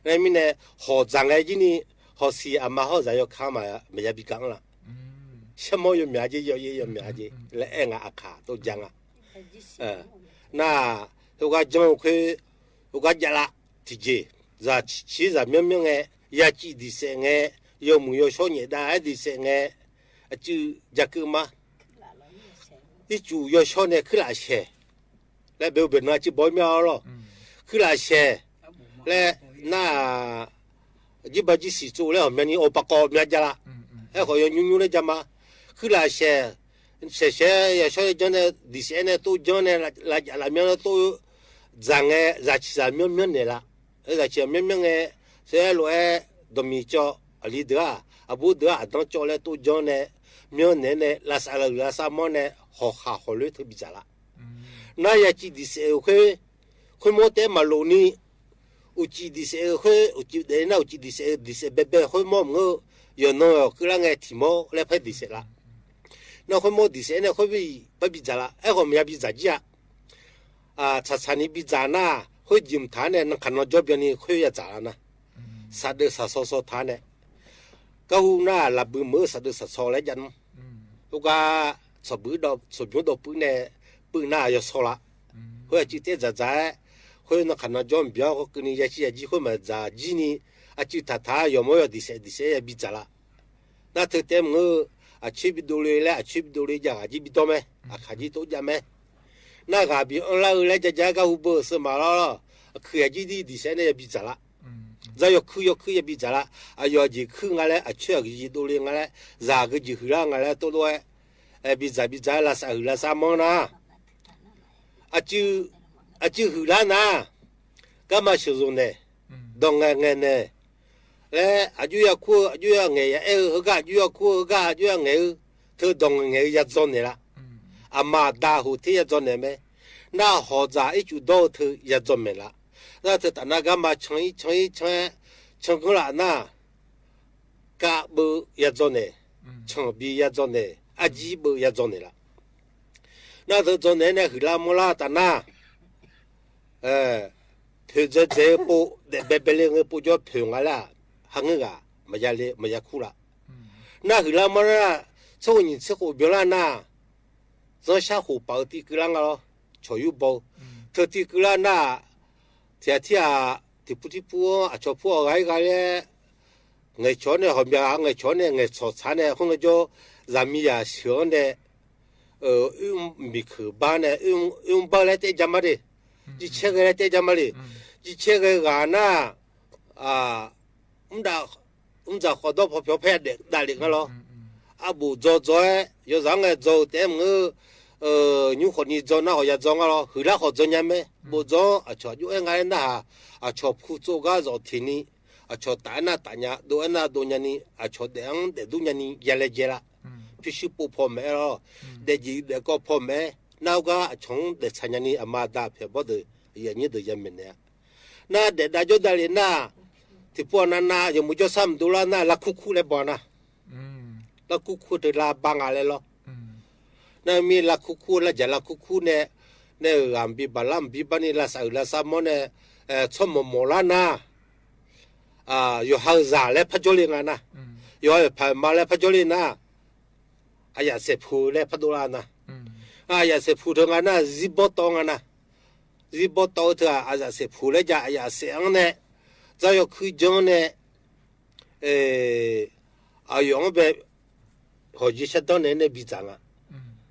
Aer mirnae, hawq dzaq ngae jir ni, hawq siq aqma hawr zaq yawkaq-anr maqya bi gaq-anr laf. Sharmawr yawmyaq jeq, yawyaer yawmyaq jeq laer aer nga, aqkaq tov ja nga. Nar, heugar janr-eu khoer, heugar javlar tiqjeq, zaq ciq zaq myanr myanr ngae, ya civ diqsaef ngae, yawmuiq yawshawr nyaef dav-aer diqsaef ngae, aqcuiv ja keuv ma. Ircuf yawshawr nae kuirlaf shaeq laer bae-eu baeqnan aqcuiv baw-ir mya-awr lawr. Kuirlaf shaeq laer nar, jirba jirsiq tsov laer ghawqmyani awqpaq kawv mya ja la. Aerkhawf yawnymr nymr laer ja ma. Kuirlaf shaeq, shaeq shaeq yawshawr nae janr nae diqsaef-aer nae tov janr nae, lavjaf lavmyanr nae tov dzaq ngae, zaq ciq zaq myanr myanr naeq la. Zaq ciq zaq myanr myanr ngae, saer lof-aer dawqmiq cawv, aqli deuq-aq aqbur deuq-aq aqdanr cawv laer tov janr nae, myanr naeq-aer nae lavsav lavhuiq lavsav manr nae, hawqkhaq hawqloer teu bidzaq la. Nar ya civ diqsaef-euq khoer, khoermawr taef-aer maqlof ni, uqcif diqsaef-eu khoer, uqcif daef nar uqcif diqsaef-eu diqsaef baebae khoermawr maqngeur-eu, yawqnan-awq keuvlar ngae tiq mawr laer paer diqsaef la. Nar khoermawr diqsaef-aer nae khoer bi, paer bidzaq la. Aerkhawf maqya bidzaq jir-a. Tsaqtsaq ni bidzaq nar, khoer jeq mqtaq-aer nae nanqkaq nanjawr byanni khoer yadzaq la nar, saqdeuf saqsaw saw taq nae, garhu nar laqbui meuq-eu saqdeuf saqsaw laer jav nmr. Khoergar tsawqbymr dawqpuiv nae puiv nar yawsaw la. Khoer aqcuiv taef dzaqdzaq-aer, khoer nanqkaq nanjawr mqbyan-awr keuvni yashir yajir khoer maqdzaq jir ni, aqcuiv taqtaq-aer yawmawr yawdiq saef diq saef-aer ya bidzaq la. Nar teu taef maqngeur-eu, aqcoer bi dovle laer aqcoer bi dovle jav ghaq jir bi dawr mae, aqkaq jir tov jav mae. Nar ghaq bi anrlar-eu laer jaja-aer garhu beu-euq seumaq lawr, aqkuiq yajir dir diq saef nae ya bidzaq la. Dzaq yawkuir yawkuir ya bidzaq la. Aqyawf aqjeq kuir nga laer, aqcoer aqgeujeq dovle nga laer, zaq aqgeujeq huiqlar nga laer tov lof-aer, bidzaq bidzaq-aer lavsav huiq lavsav manr nar, aqcuiv, aqcuiv huiqlar nar, garma sheuqzaq naeq, dawq ngaeq ngaeq naeq laer, aqjox ya kur-eu aqjox ya ngaeq ya aer-eu, heugar aqjox ya kur-eu heugar aqjox ya ngaeq-eu, teu dawq ngaeq ngaeq-eu ya dzaw naeq la. Aqma aqda hoq ter ya dzaw naeq mae. Nar hawq dzaq ircuf dawr-eu teu ya dzaw maeq la. Nar teu taf nar garma can-ir can-ir can-aer, canganr laf nar, kav beuv ya dzaw naeq, canqbi ya dzaw naeq, arjir beuv ya dzaw naeq la. Nar deuq dzaw naeq-aer nae huiqlar manrlar taf nar, poeqdzae dzae-eu pov daef baebae le-eu pov jawr poeq nga laer-aq, ha ngeur ghaq maqya le maqya kur la. Nar huiqlar manrlar, tsawrhaq nyiq tser khof byanlar nar, zanrshar khof paf-eu tiv keuvlar nga lawr, cawq yur baw-eu. Teu tiv keuvlar nar-aq, tiq ghaq tir ghaq tiq pur tir pur-anr aqcawq pur-awq ghaq-ir ghaq laer, ngaeqcawq-anr nae hawqmya ghaq ngaeqcawq-anr nae ngaeqcawq tsaq-anr nae khoerngae jawr, zaqmiqzaq sheuq-anr nae, oermr miqkeuq bar nae, oermr bar laer taef ja ma de. Jircaer ghae laer taef ja ma le. Jircaer ghae ghaq nar, mrdzaq khawf dawr paw pyawr paer-a daef davlef nga lawr. Arbof dzaw dzaw-aer yawzaq-anr ngae dzaw-eu taef-aer maqngeur, nymr khawf ni dzaw nar khawf ya dzaw nga lawr, huiqlar khawf dzaw nya mae. Bof dzaw-anr aqcawq aqjox-aer nga laer narhaq, aqcawq pu tsov gar zawf teq ni, aqcawq taf-aer nar taf nya, dov-aer nar dov nya ni, aqcawq daef-anr daef dur nya ni ya laejae la. Pyurshuir pov paw maeq-aer lawr, daefjeq daefkawv paw maeq-aer nar, gar aqcawq-anr daeftsaq nya ni aqma aqda pyaeq bawr deuq aqyuif aqnyir deuq ya maeqnaeq-a. Nar daefdav jawrdav lef nar, tiqpov aqnav nav yawmuiq jawrshar maqdov lar nar, lavkur kur laer baw-a nar, lavkur kur teu lavbar nga laer lawr. Nar mir lavkur kur lavjaq lavkur kur nae, nae-euq ghaq maqbi baq lar maqbi bar ni lavsav huiq lavsav mawr nae, tsawrmawq mawq lar nar, yawqha-euq zaq laer par jawrle nga nar, yawqha-euq paq ma laer par jawrle nar, aqyaf saeqpu laer par dovlar nar, aqyaf saeqpu teu nga nar, zirbawr tawv nga nar, zirbawr tawv-eu teu-aq aqyaf saeqpu laer jav, aqyaf saeq-anr nae, dzar yawkuir janr-anr nae, aqyawf-anr bae hawq jeq shardanr naeq-aer nae bidzaq nga.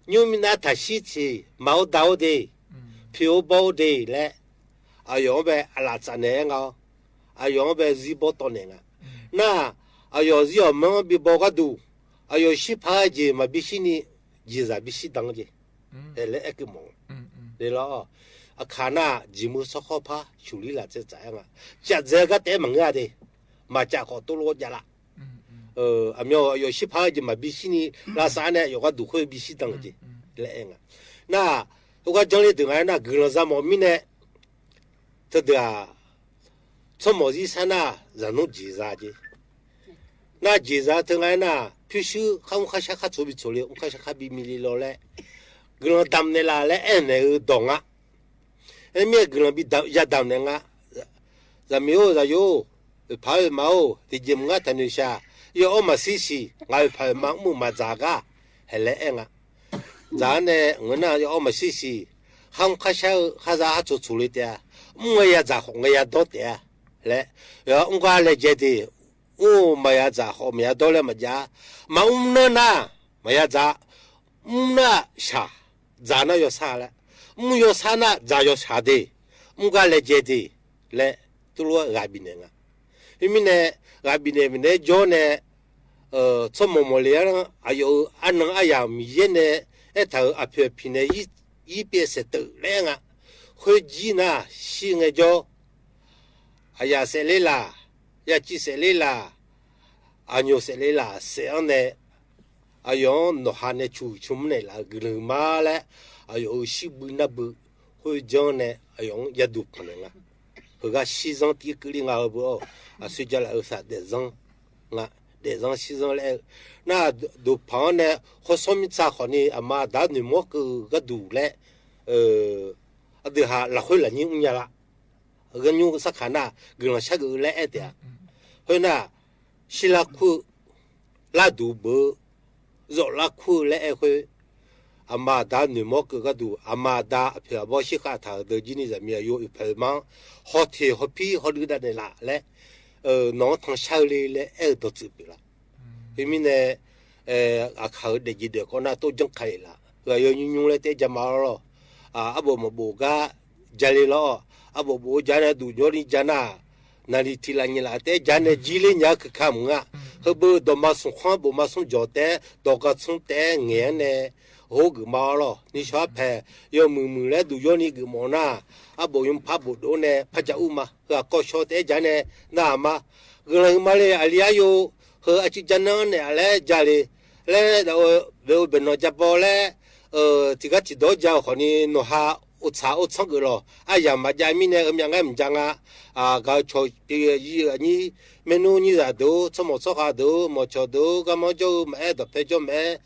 Nymr minav taqshir teq maq-or da-or de, poeq-or bawr-or de laer, aqyawf-anr bae aqlaf tsaf naeq-aer nga-awr, aqyawf-anr bae zir bawr tawv naeq nga. Nar, aqyawf zir-awq manr-anr bi baw gharduq, aqyawf shir paq-aer jeq maqbi shirni, jeqzaq bi shir dan-eu jeq laer aerkeuv mawf-eu. Aqkaq nar, jeqmeuq sawrkhawr par shuqlir laf tsaev tsaf-aer nga. Caf dzae-eu gar taef-aer maqngeur-a de. Maqcaf khawf tov lof-aer javlar. Aqmyan aqyawf shir paq-aer jeq maqbi shirni lavsav-aer nae aqyawf gharduq khoer bi shir dan-eu jeq laer aer nga. Nar, heugar janr ler deuq nga aernar, guiqlanq za mawf mirnae, teudeuq-aq, tsawrmawq zir sar nar, zaqnmr jeqza jeq. Nar jeqza teu nga aernar, pyurshuir khar mr kharshar khar tsoq bi tsoq le, mr kharshar khar bi mi le law laer, guiqlanq damq naeqlaf laer aernaeq-eu dawq nga. Aermir-aer guiqlanq bi yadamq naeq nga. Zaqmiq-or, zaqyo-or, oeqpaq-or, oeqma-or, tiqjeq maqngeur taqnoeq shaq. Yaw'awr maqshir siq, ngaq oeqpaq oeqma mr-eu maqdzaq gar, haeq laer aer nga. Dzaq-anr nae ngeur nar, yaw'awr maqshir siq, khar mr kharshar-eu khar za khar tsoq tsoq le taef-a. Mr ngae yadzaq khawf ngae yadawr taef-a laer, yaw'awr mr gar laejae de. Mr-eu maqya dzaq khawf maqya dawr laer maqjav-a. Maqmr nar nar, maqya dzaq. Mr nar shaq, dzaq nar yawshaq laer. Mr yawshaq nar dzaq yawshaq de. Mr gar laejae de laer, tuvlof-aer ghaq bifnaeq nga. Khoermirnae, ghaq bifnaeq bifnaeq-aer jawr nae, tsawrmawq mawqle-anr aqyawf-euq arnan aryamq Miqyaer nae aertaq-euq aqpoeq aqpiq nae ir pyaev saeqteuv laer aer nga. Khoerjir nar shir ngaejawr, aqyaf saefler laf, yaciv saefler laf, aqnyoq saefler laf saef-anr nae, aqyawf-anr nawqha nae cuq cmr naeqlaf-euq guiqlanq huiqma laer, aqyawf-euq shir bui nar bui khoerjanr nae aqyawf-anr yaduq panq naeq nga. Heugar shirzanr tiv keuvle nga-eu beu-awr, aqsur jalaf-eu saq daefzanr nga, daefzanr shirzanr laer aer-eu. Nar, duqpanq-anr nae hawsawr mirtsa khawfni aqma aqda noeqmawr keuv-eu gharduq laer, aqdui ha lafkhoer lafnyir mrnya la. Ghanymr sarkaq nar guiqlanq shargeuf-eu laer aer taef-a. Khoernar, shirlar kur-eu, larduq beu-eu, zawflar kur-eu laer aer khoer, aqma aqda noeqmawr keuv gharduq, aqma aqda aqpoeq aqbawr shirkhav taq-euq deuq jir ni zaqmiq aqyawf oeqpaq oeqma-anr hawteq hawpir hawluiv dav naeqlaf laer, nawq-anr tanqshar-eu le laer aer-eu dawqtsuif pyeuflar. Khoermirnae, aqkaq-euq daefjeq daefkawv nar tov janr ka lef laf. Heu aqyawf nymr nymr laer taef-aer jama-awr lawr. Arbof maqbof gar jale lawr. Arbof bof-eu ja nae duq jawrni ja nar, naqliq tiq laf nyiq laf taef-aer ja nae jir ler nya-eu keuka mq nga. Heubeu dawqma smq khanr bofma smr jawq taef-aer dawq gar tsmr taef-aer ngaeq-anr nae hawr geufma-awr lawr. Nishawr arpaeq yawmuiq muiq laer duq jawrni geufmawf nar, arbof nymr par bofdov nae par ja ur ma. Heu aqkawv shaw taef-aer ja nae narhaq ma. Guiqlanq huiqma le aqli aryo, heu aqcuiv ja nar-anr naeq-a laer jale laer, bae-eu baeqnawq ja baw laer, tiqgar tiqdawq-anr ja-eu khawfni nawqha ovtsaq ovtsanr geuf lawq. Aryamq maqjav mirnae heumyav ngar mqja nga. Gaq-eu cawq pyeuf-eu aqyuif aqnyir, maernmr nyirzaq deuq-or, tsawrmawq tsawrkhav deuq-or, mawqcawq deuq-or, garmanr jawr-eu maqaer, dawqpae jawr maqaer,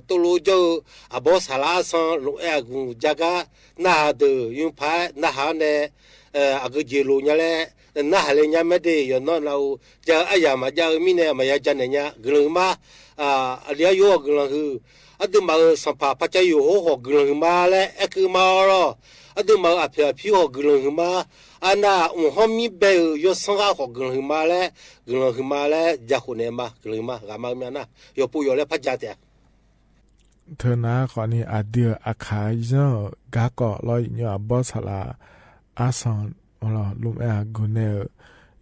tov lof jawr-eu aqbawr saqlaq arsan lof-aer aqgmq ja gar narhaq deuq yur paq-aer narhaq-anr nae, aqgeu jeq lof nya laer narhaq le nya mae de. Yawqnan nav-euq ja-eu aryamq maqjav-eu mirnae maqya ja naeq nya. Guiqlanq huiqma. Aqli aryo-awq guiqlanq huiq. Aqduimaf-euq sanqpaq Paqcav Yawqhawr khawf guiqlanq huiqma laer aer keuv ma-awr lawr. Aqduimaf-euq aqpoeq aqpir khawf guiqlanq huiqma. Arnav mqhanr mir bae-euq yawsanr ghaq khawf guiqlanq huiqma laer, guiqlanq huiqma laer ja khof naeq ma. Guiqlanq huiqma ghaq ma-eu myav nar yawqpov yawq laer par ja taef-a. Teunav khawfni aqdui-euq aqkaq zanr-euq garkawv lawr, iqnymr aqbawr saqlaq arsan lmr-aer aqgeu nae-euq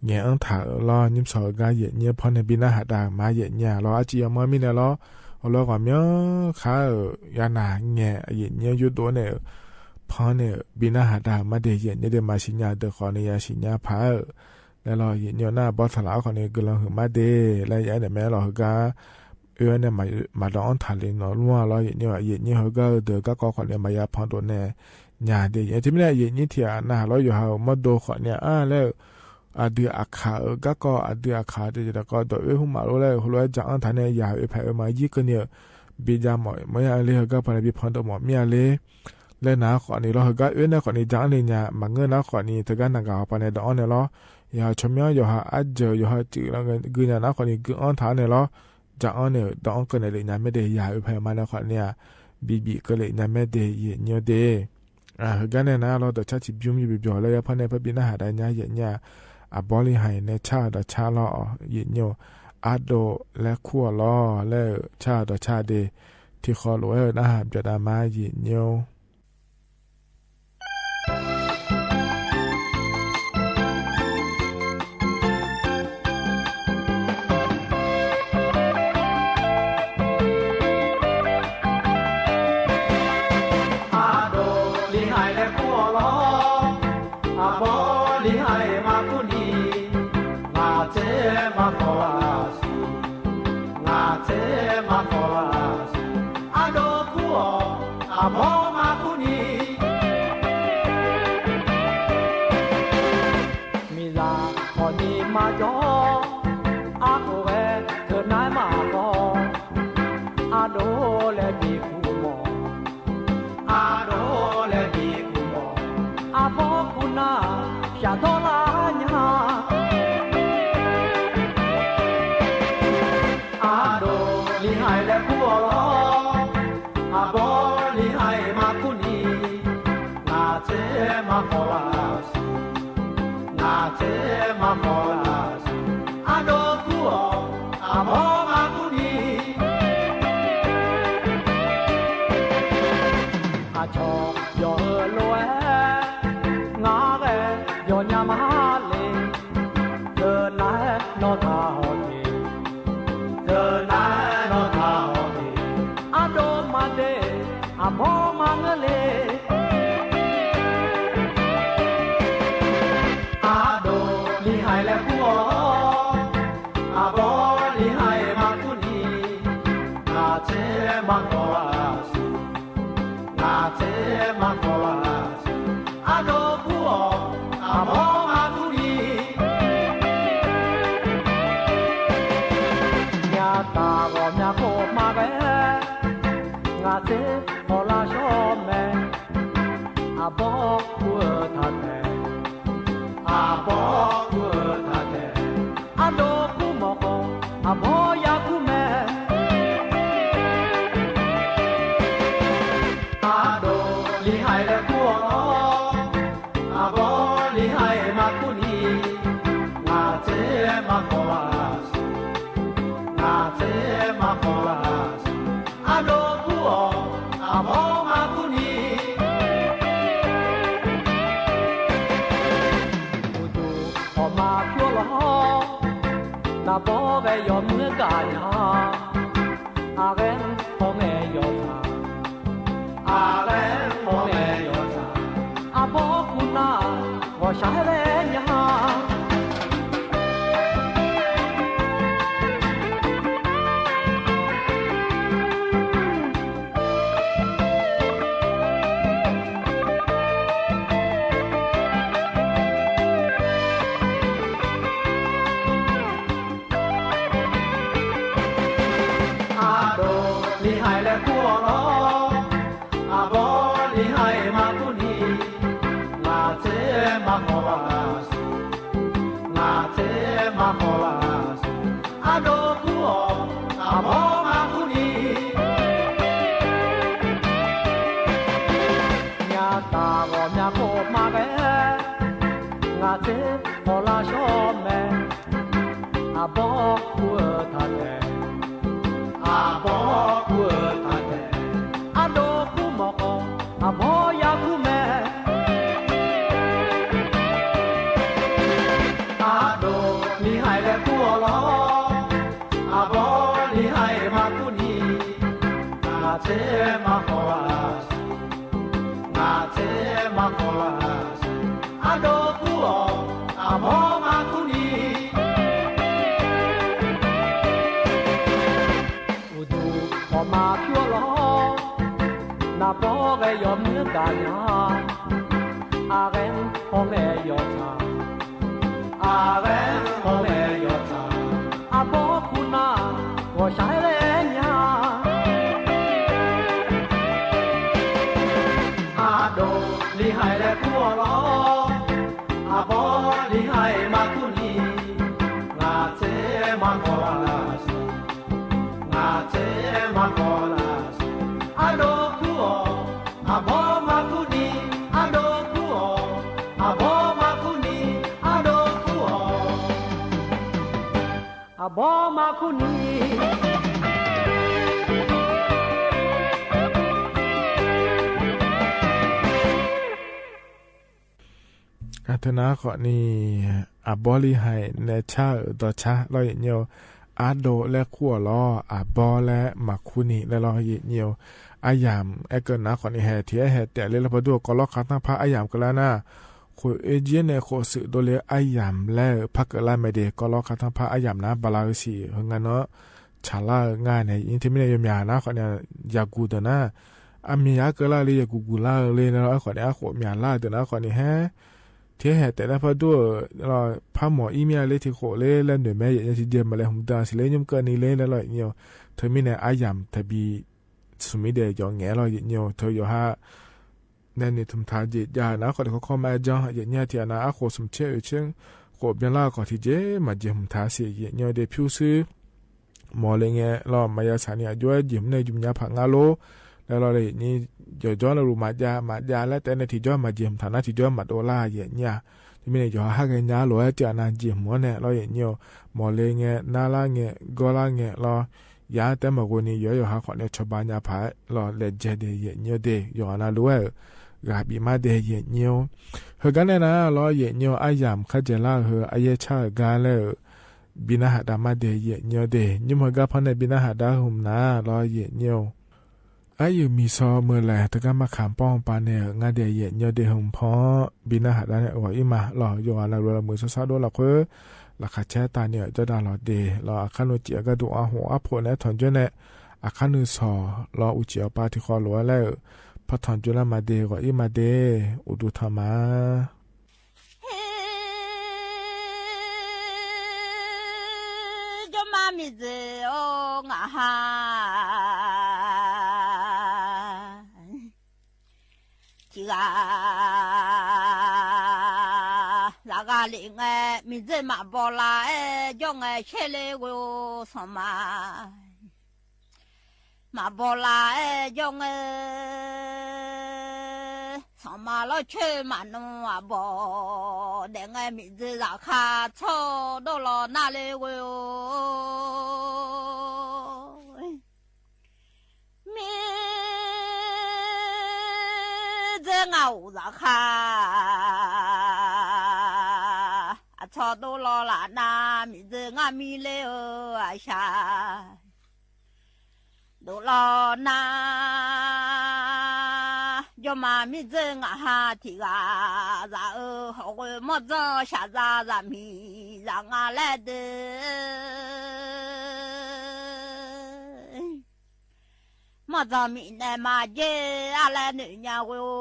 ngaeq-anr taq-euq lawr, nymrshawq-eu gar yaeqnyir pannae bi narhaq dav-euq ma. Yaeqnyir-aq lawr, arciv yamawr mirnae lawr, heulof-aer ghawqmyanr khar-euq yanaq ngaeq yaeqnyir-anr yurdov nae-euq pan nae-euq bi narhaq dav-euq ma de. Yaeqnyir de maqsiq nya deuq khawfni yasiq nya paq-aer-euq nae lawr, yaeqnyir-eu nar aqbawr saqlaq-anr khawfni guiqlanq huiqma de laer ya-aer naeq mae lawr. Heugar oe-aer nae maqdawv-anr taqle nawq lmr-a lawr. Yaeqnyir-aq yaeqnyir heugar-eu deuq garkawv khawfni maqya pandov nae nya de. Yaeqnyir teumirnae yaeqnyir tiq ghaq navhaq lawr, yawqha-euq mawrdo khawfni-a laer-eu aqdui aqkaq-euq garkawv, aqdui aqkaq tiqjeq dawqkawv dawq oer hmq maqlof laer-eu heulof-aer ja-anr taq nae yaq oe paeq oe ma yir keuvni-eu bi ja mawf mawr-a le. Heugar pawnae bi pandov mawf mir-a le laer nar khawfni lawr, heugar oer nae khawfni ja-anr le nya maqngeur nar khawfni teugar naq gaq hawpawnae dawq-anr nae lawr, yawqha tsawrmyanr yawqha arjeuq yawqha cuif gui nya nar khawfni gui-anr taq-anr nae lawr, ja-anr nae-euq dawq-anr keuvnaeq lef nya mae de. Yaq oe paeq oe ma nae khawfni-aq bibif keuvlef nya mae de. Yaeqnyir de heugar nae nar lawr, dawqcar tiqbymr yawbyawq laer ya par nae par bi narhaq dav nya. Yaeqnyir-aq aqbawr li haiq nae car-euq dawqcar lawr-awq. Yaeqnyir-eu ardov laer kur-awq lawr laer-euq car-euq dawqcar de. Tiqkhawf lof-aer-eu narhaq byaqdav ma. Yaeqnyir-or. Awq lawr, aqbawr li ha-iq maqkur ni, ngaq tser maqkhawf laf siq, ngaq tser maqkhawf laf siq, ardov kur-awq, aqbawr maqkur ni. Miqzaq khawf ni maqjawr, arkhof ghae teunav-aer maqkhawf, ardov laer bi kur mawf, ardov laer bi kur mawf, aqbawr kur nar shafdawr lar nya. Ardov li ha-iq laer kur-awq lawr, aqbawr li ha-iq maqkur ni, ngaq tser maqkhawf laf siq, ngaq tser maqkhawf laf siq, ardov kur-awq, aqbawr maqkur ni. Aqcawq yawq-eu lof-aer, ngar ghae yawqnya ma le, teunav-aer nawr taq hawq de, teunav-aer nawr taq hawq de, ardov maqde, aqbawr maqngeur le. Ardov li ha-iq laer kur-awq lawr, aqbawr li ha-iq maqkur ni, ngaq tser maqkhawf laf siq, ngaq tser maqkhawf laf siq, ardov kur-awq, aqbawr maqkur ni. Myavtaf ghawqmya khof maqghae, ngaq tser khawf lar shawr mae, aqbawr kur-eu taq taeq, aqbawr kur-eu taq taeq, ardov kur mawf khawf, aqbawr ya kur mae. Ardov li ha-iq laer kur-awq lawr, aqbawr li ha-iq maqkur ni, ngaq tser maqkhawf laf siq, ngaq tser maqkhawf laf siq, ardov kur-awq, aqbawr maqkur ni. Uqduq khawf maqpyur-awr lawr, naqbawr ghae yawmuiq-aer gaq nya. Aqghaer-anr hawr ngae yawtsaq, aqghaer-anr hawr ngae yawtsaq, aqbawr kur nar ghawqshaq-aer laer nya. Ardov li ha-iq laer kur-awq lawr, aqbawr li ha-iq maqkur ni, ngaq tser maqkhawf laf siq, ngaq tser maqkhawf laf siq, ardov kur-awq, aqbawr maqkur ni. Myavtaf ghawqmya khof maqghae, ngaq tser khawf lar shawr mae, aqbawr kur-eu taq taeq, aqbawr kur-eu taq taeq, ardov kur mawf khawf, aqbawr ya kur mae. Ardov li ha-iq laer kur-awq lawr, aqbawr li ha-iq maqkur ni, ngaq tser maqkhawf laf siq, ngaq tser maqkhawf laf siq, ardov kur-awq, aqbawr maqkur ni. Uqduq khawf maqpyur-awr lawr, naqbawr ghae yawmuiq-aer gaq nya. Aqghaer-anr hawr ngae yawtsaq, aqghaer-anr hawr ngae yawtsaq, aqbawr kur nar ghawqshaq-aer laer nya. Ardov li ha-iq laer kur-awq lawr, aqbawr li ha-iq maqkur ni, ngaq tser maqkhawf laf siq, ngaq tser maqkhawf laf siq, ardov kur-awq, aqbawr maqkur ni, ardov kur-awq, aqbawr maqkur ni, ardov kur-awq, aqbawr maqkur ni. Aqteu nar khawf ni, aqbawr li ha-iq nae car-euq dawqcar lawr-iq nyir-awr, ardov laer kur-awq lawr, aqbawr laer maqkur ni laer lawr, yaeqnyir-eu. Aryamq aerkeuv nar khawfni hae tiq aer hae taef ler laer pardur-eu kawvlawr khartanr par aryamq keuvlar nar, khof oerjir nae khof shuif dovle-eu aryamq laer-euq par keuvlar mae de. Kawvlawr khartanr par aryamq nar bala-eu siq heu nga nawr tsaqlar-eu nga nae, yaeqnyir teumirnae yawmyaq nar khawfni yaqguq deuq nar, armiq yaq keuvlar-eu le, yaqguq guq lar-eu le laer lawr, aerkhawfni arkhof myaqlar-eu deuq nar khawfni haer tiq aer hae taef ler pardur-euq lawr, par mawf ir mir-a ler tiq khof ler laer noeq mae, yaeqnyir tiqjeq maqlaeq hmq dan siq ler nymr keuvni ler laer lawr, yaeqnyir-eu. Teumirnae aryamq taqbi smq mir dae jawf ngaeq-aer lawr, yaeqnyir-eu. Teu yawqha nae noeqtmq taq-eu jeq jav-eu nar khawfni kawrkawr ma-aer janr, yaeqnyir-a. Tiq ghaq nav arkhof smq caer oeq caer khof byanlar-eu khawf tiqjeq maqjeq hmq taq siq, yaeqnyir-eu de. Pyurshuir mawf le ngae lawr, maqya saq ni aqjox-aer jeq hmq nae jmq nya paq nga lor laer lawr, yaeqnyir. Yawqjawr navluf maqjav maqjav laer taef nae tiqjawr maqjeq hmq taq nar tiqjawr maqdov lar, yaeqnyir-a. Teumirnae yawqha khar ghaenya-ar lof-aer tiq ghaq nav jeq hmq-anr nae lawr, yaeqnyir-eu. Mawf le ngae narlar ngae gawrlar ngae lawr, yaq-anr taef maqghoe ni yawq-aer yawqha khawfni cawba nya paq-aer lawr laejae de, yaeqnyir-eu de. Yawqghaq navluf-aer-euq ghaq bif mar de, yaeqnyir-eu. Heugar nae nar lawr, yaeqnyir-eu, aryamq kharjaelar-eu heu aryaer car-euq gar laer-euq bi narhaq dav mar de, yaeqnyir-eu de. Nymr heugar par nae bi narhaq dav hmq nar lawr, yaeqnyir-eu. Aryaeq miqsaw meuq laeq teugar maqkaq pawr-anr pav naeq-euq ngar de, yaeqnyir-eu de. Hmq paw-anr bi narhaq dav nae ghawq ir ma lawr. Yawqghaq navluf-aer lafmuiq sar sar dov lafkhoer laqkhaq caer tav ni-euq jawrdav lawq de lawr. Aqkar nuiv cif-eu gharduq arhmq arpoeq naeq-aer tanq jawr nae, aqkar nuiv sawq lawr uqcif awqpav tiqkhawf lof-aer laer-euq par tanq jawr lar ma de, ghawq ir ma de. Uqduq tanq ma. Jawrma miqdzeq-or ngaq ha tiq ghaq zaqghaq lef ngae, miqdzeq maqbaw lar-aer jawr ngae, sher le ghoe-or sanqma maqbaw lar-aer jawr ngae, sanqma lawrcoer maqnmr aqbawq daef ngae, miqdzeq zaqkhav tsawr dawr law nar le ghoe-or. Miqdzeq ngaq-euq zaqkhav aqtsawq dov law laf nar, miqdzeq ngar mir ler-eu aqshaq dov law nar, jawrma miqdzeq ngaq ha tiq ghaq zaq-eu hawq ghoe mawrdzanr shaqzaq zaqmiq zaq nga laer de. Mawrdzanr miqnae maqjer-a laer noeq nya ghoe-or,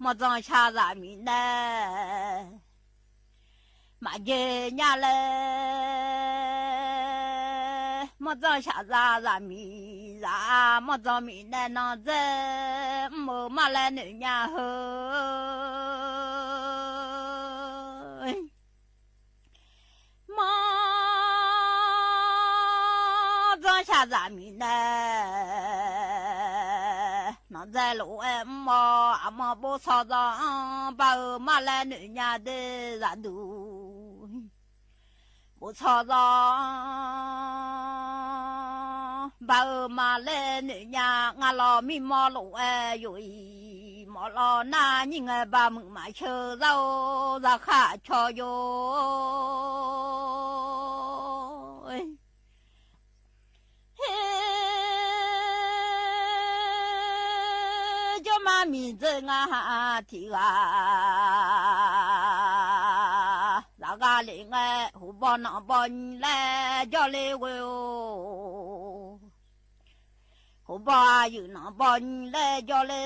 mawrdzanr shaqzaq miqnae maqjer nya laer, mawrdzanr shaqzaq zaqmiq zaq-a, mawrdzanr miqnae nan dzae mr-eu ma laer noeq nya heu. Mawrdzanr shaqzaq miqnae nan dzae lof-aer mr-awr, aqmawr bof tsawrdzanr-anr bar-eu ma laer noeq nya de zaqduq. Bof tsawrdzanr bar-eu ma laer noeq nya, ngar lawr mirmawr lof-aer yoq-iq mawf law nar, nyir ngae bar muiq maqsheu zar-or, zaqkhav caw yo. Her jawrma miqdzeq ngaq ha tiq ghaq zaqghaq lef ngae, hobawr nanqbawr nyiq laer jawrle ghoe-or. Hobawr aqyuif nanqbawr nyiq laer jawrle,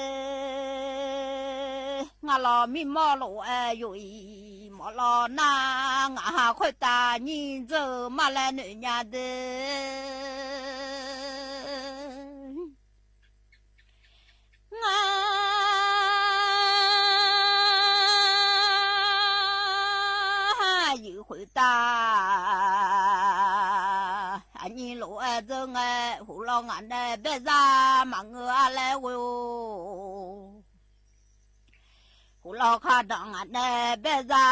ngar lawr mirmawr lof-aer yoq-iq mawf law nar, ngaq ha khoertav nyir dzeur-eu ma laer noeq nya de. Ngar aqyuif khoertav aqnyir lof-aer dzeur ngae, hulaw ngaq nae baerzar maqngeur-a laer ghoe-or. Hulaw khardanq ngaq nae baerzar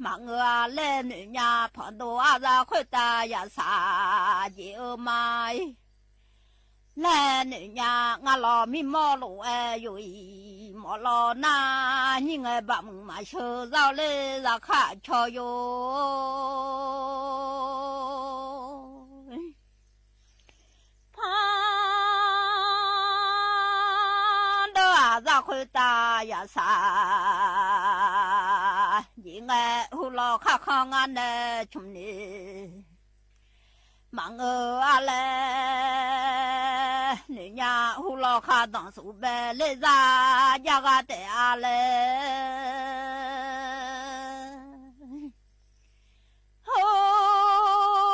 maqngeur-a laer noeq nya, panqdov arzar khoertav yasaq jeq-eu ma-ir laer noeq nya, ngar lawr mirmawr lof-aer yoq-iq Mawf lawq nar nyir ngae baqmuiq maqsheu zar-awr ler, zaqkhav caw yo. Panr deur-aq zar khoertav yasaq, jeq ngae hu lawq khar khanr ngar nae cmq ni maqngeur-a laer, noeqnya hu lawq khar danqsuf bae ler zar jar ghar taef-a laer. Hawr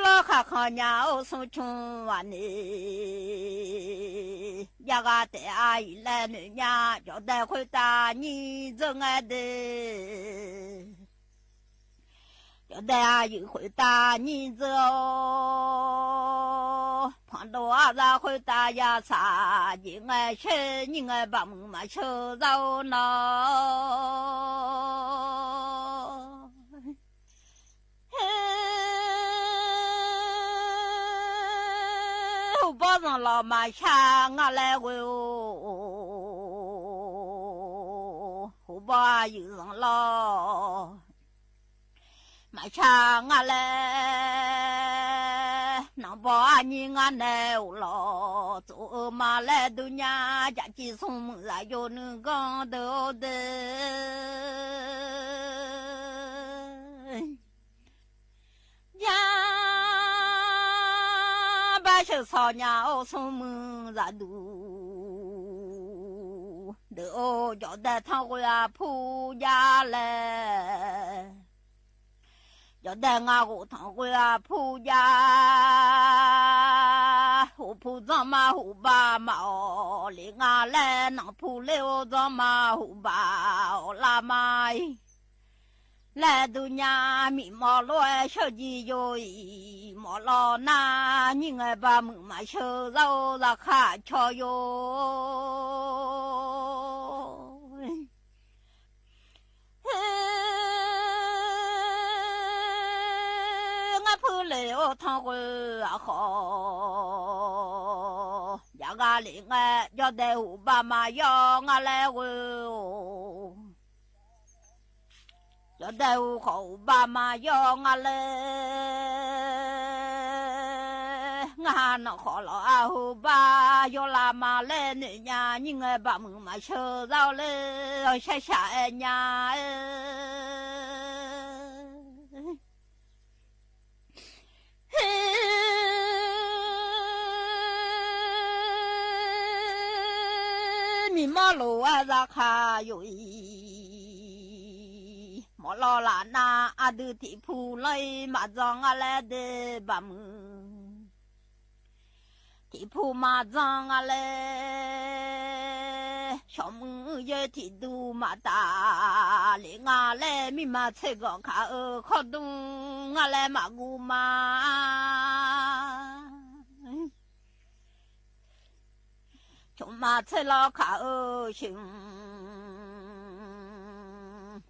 lawr khaq khanq nya-awr smr cmr-aq ni, jav ghaq taef-a iq laer noeq nya. Jawqdae khoertav nyir dzeur ngae de, jawqdae aqyuif khoertav nyir dzeur-awr, panqdov arzar khoertav yasaq jeq ngae sher nyir ngae baqmuiq maqsheu zar-awr nawr. Hobawr zanqlawq maqshar nga laer ghoe-or, hobawr aqyuif zanqlawq maqshar nga laer, nanqbawr aqnyir ngar nae-euq lawq tsof-eu ma laer durnya, jaqciv smrmuiq zaqyo nuiganr deuq-or de. Jar bar sheuq sawq nya-awr smrmuiq zaqduq deuq-or, jawqdae tanrghoe aqpur jar laer, jawqdae ngar ghof tanqghoe aqpur jar. Hofpu dzanr ma hofbav ma-awq le nga laer, nanqpu ler-or dzanr ma hofbav awq lar ma-ir laer durnya, miqmawf lof-aer sheuqjiv yo-iq mawf lawq nar, nyir ngae baqmuiq maqsheu zar-or, zaqkhav caw yo. Ngar puir le-or tanrghoe aqkhawf, jav ghaq le ngae jawrdae hofbav ma yawr nga laer ghoe-or. Jawrdae-eu khawf hofbav ma yawr nga laer, ngar nanqkhawf lawq-a hofbav yawr lar ma laer noeq nya, nyir ngae baqmuiq maqsheu zar-awr ler, shar shaq-aer nya-aer. Miqmawr lof-aer zaqkhav yov-iq mawf lawq laf nar, aqdui tiqpu lanr-ir maqdzan nga laer de baqmuiq. Tiqpu maqdzan nga laer, shawqmuiq-eu yaer tiqduq maqtaf le nga laer, mirma tser ganq kaq-eu khawrdmr nga laer maqguv ma. Cmqmaq tser lawr kaq-eu sheuq-mq,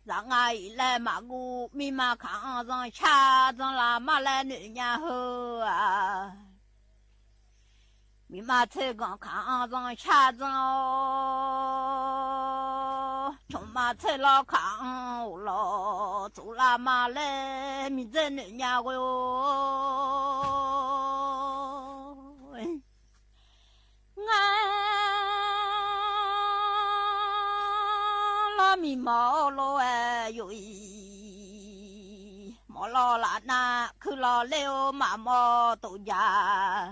zaq nga-iq laer maqguv, mirma kaq-anr zanrshar dzanr lar ma laer noeq nya heu-aq. Mirma tser ganq kaq-anr zanrshar dzanr-awr, cmqmaq tser lawr kaq-anr ghoflawq tsov lar ma laer miqdzer noeq nya ghoe-or. Ngar lawr miqmawf-awr lof-aer yov-iq mawf lawq laf nar, kuir lawq ler-or maqmawf tov jaq.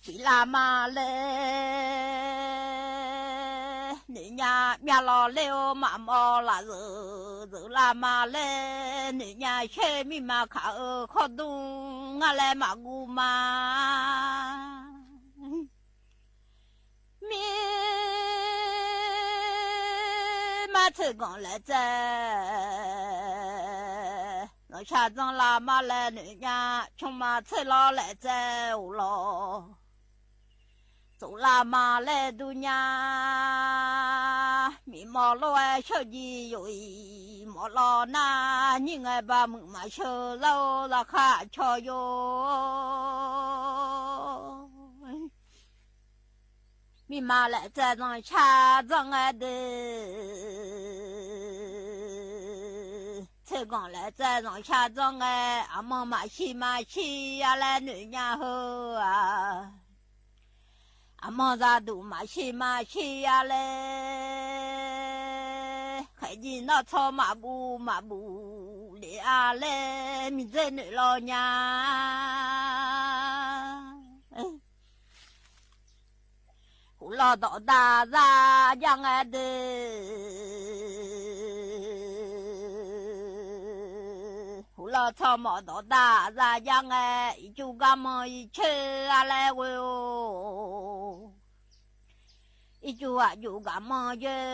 Ciq lar ma laer noeq nya, myav lawq ler-or maqmawf laf zeuq zeuq lar ma laer noeq nya, sher mirma kaq-eu khawrdmr ngar laer maqguv ma. Mirma tser ganq laejae zanrshar dzanr lar ma laer noeq nya, cmqmaq tser lawr laejae ghoflawq tsov lar ma laer dur nya. Miqmawf lof-aer sheuqjiv yov-iq mawf lawq nar, nyir ngae baqmuiq maqsheu lar-or, zaqkhav caw yo. Mirma laeq tsaev zanqshar dzanr ngae de, tserganq laeq tsaev zanqshar dzanr ngae, aqmanr maqshir maqshir-a laer noeq nya heu-aq, aqmanr zaduq maqshir maqshir-a laer, khaeqjir nawr tsawr maqbuv maqbuv lef-a laer miqdzer noeq law nya. Heulof dawqdaq za jar ngae de, heulof tsawrmawf dawqdaq za jar ngae, ircuf garmanr ircoer-a laer ghoe-or. Ircuf aqcuf garmanr yoer,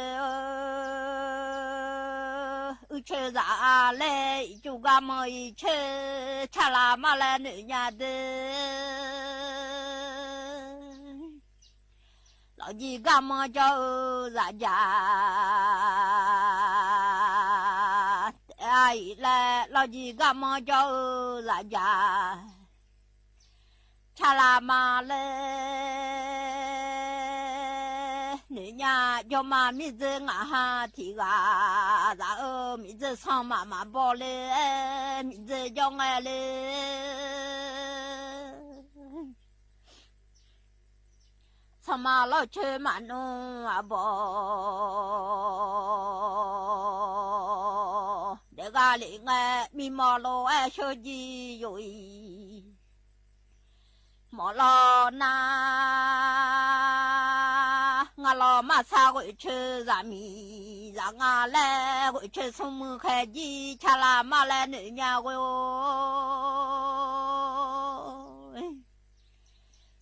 uicoer zaf-a laer ircuf garmanr ircoer, carlaq mar laer noeq nya de. Lawqjir garmanr jawr-eu zafjaq, taef-a iq laer lawqjir garmanr jawr-eu zafjaq, carlaq ma laer noeq nya. Jawrma miqdzer ngaq ha tiq ghaq zaf-eu miqdzer sanrma maqbaw le-aer miqdzer jawr ngae le. Sanrma lawrcoer maqnmr arbawr, daef gha lef ngae mirmawr lof-aer sheuqjir yoq-iq. Mawf lawr nar, ngar lawr marsar ghoeqcoer zaqmiq zaq nga laer ghoeqcoer smrmuiq khaeqjir carlaq mar laer noeq nya ghoe-or.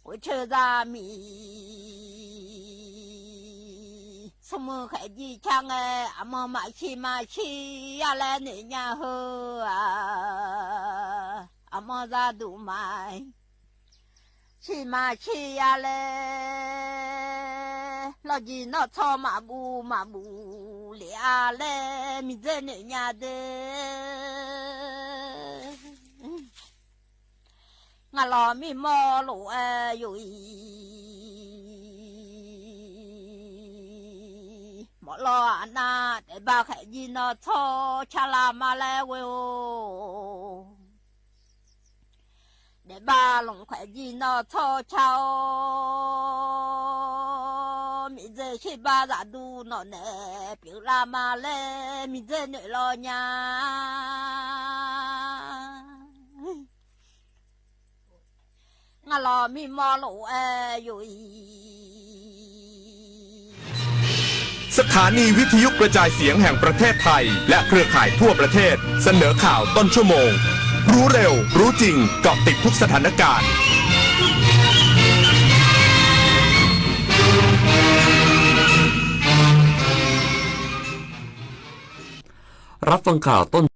Ghoeqcoer zaqmiq smrmuiq khaeqjir car ngae, aqmanr maqshir maqshir-a laer noeq nya heu-aq, aqmanr zaduq ma shir maqshir-a laer, lawqjir nawr tsawr maqbuv maqbuv lef-a laer miqdzer noeq nya de. Ngar lawr mirmawr lof-aer yoq-iq. Mawf lawr aqnav daefba khaeqjir nawr tsawr carlaq mar laer ghoe-or. Daefba lanq khaeqjir nawr tsawr car-awr, miqdzer shirbar zaqduq nawq nae pyeuflar ma laer miqdzer noeq law nya. Ngar lawr mirmawr lof-aer yoq-iq. สถานีวิทยุกระจายเสียงแห่งประเทศไทย และเครือข่ายทั่วประเทศ เสนอข่าวต้นชั่วโมง รู้เร็ว รู้จริง เกาะติดทุกสถานการณ์ รับฟังข่าวต้น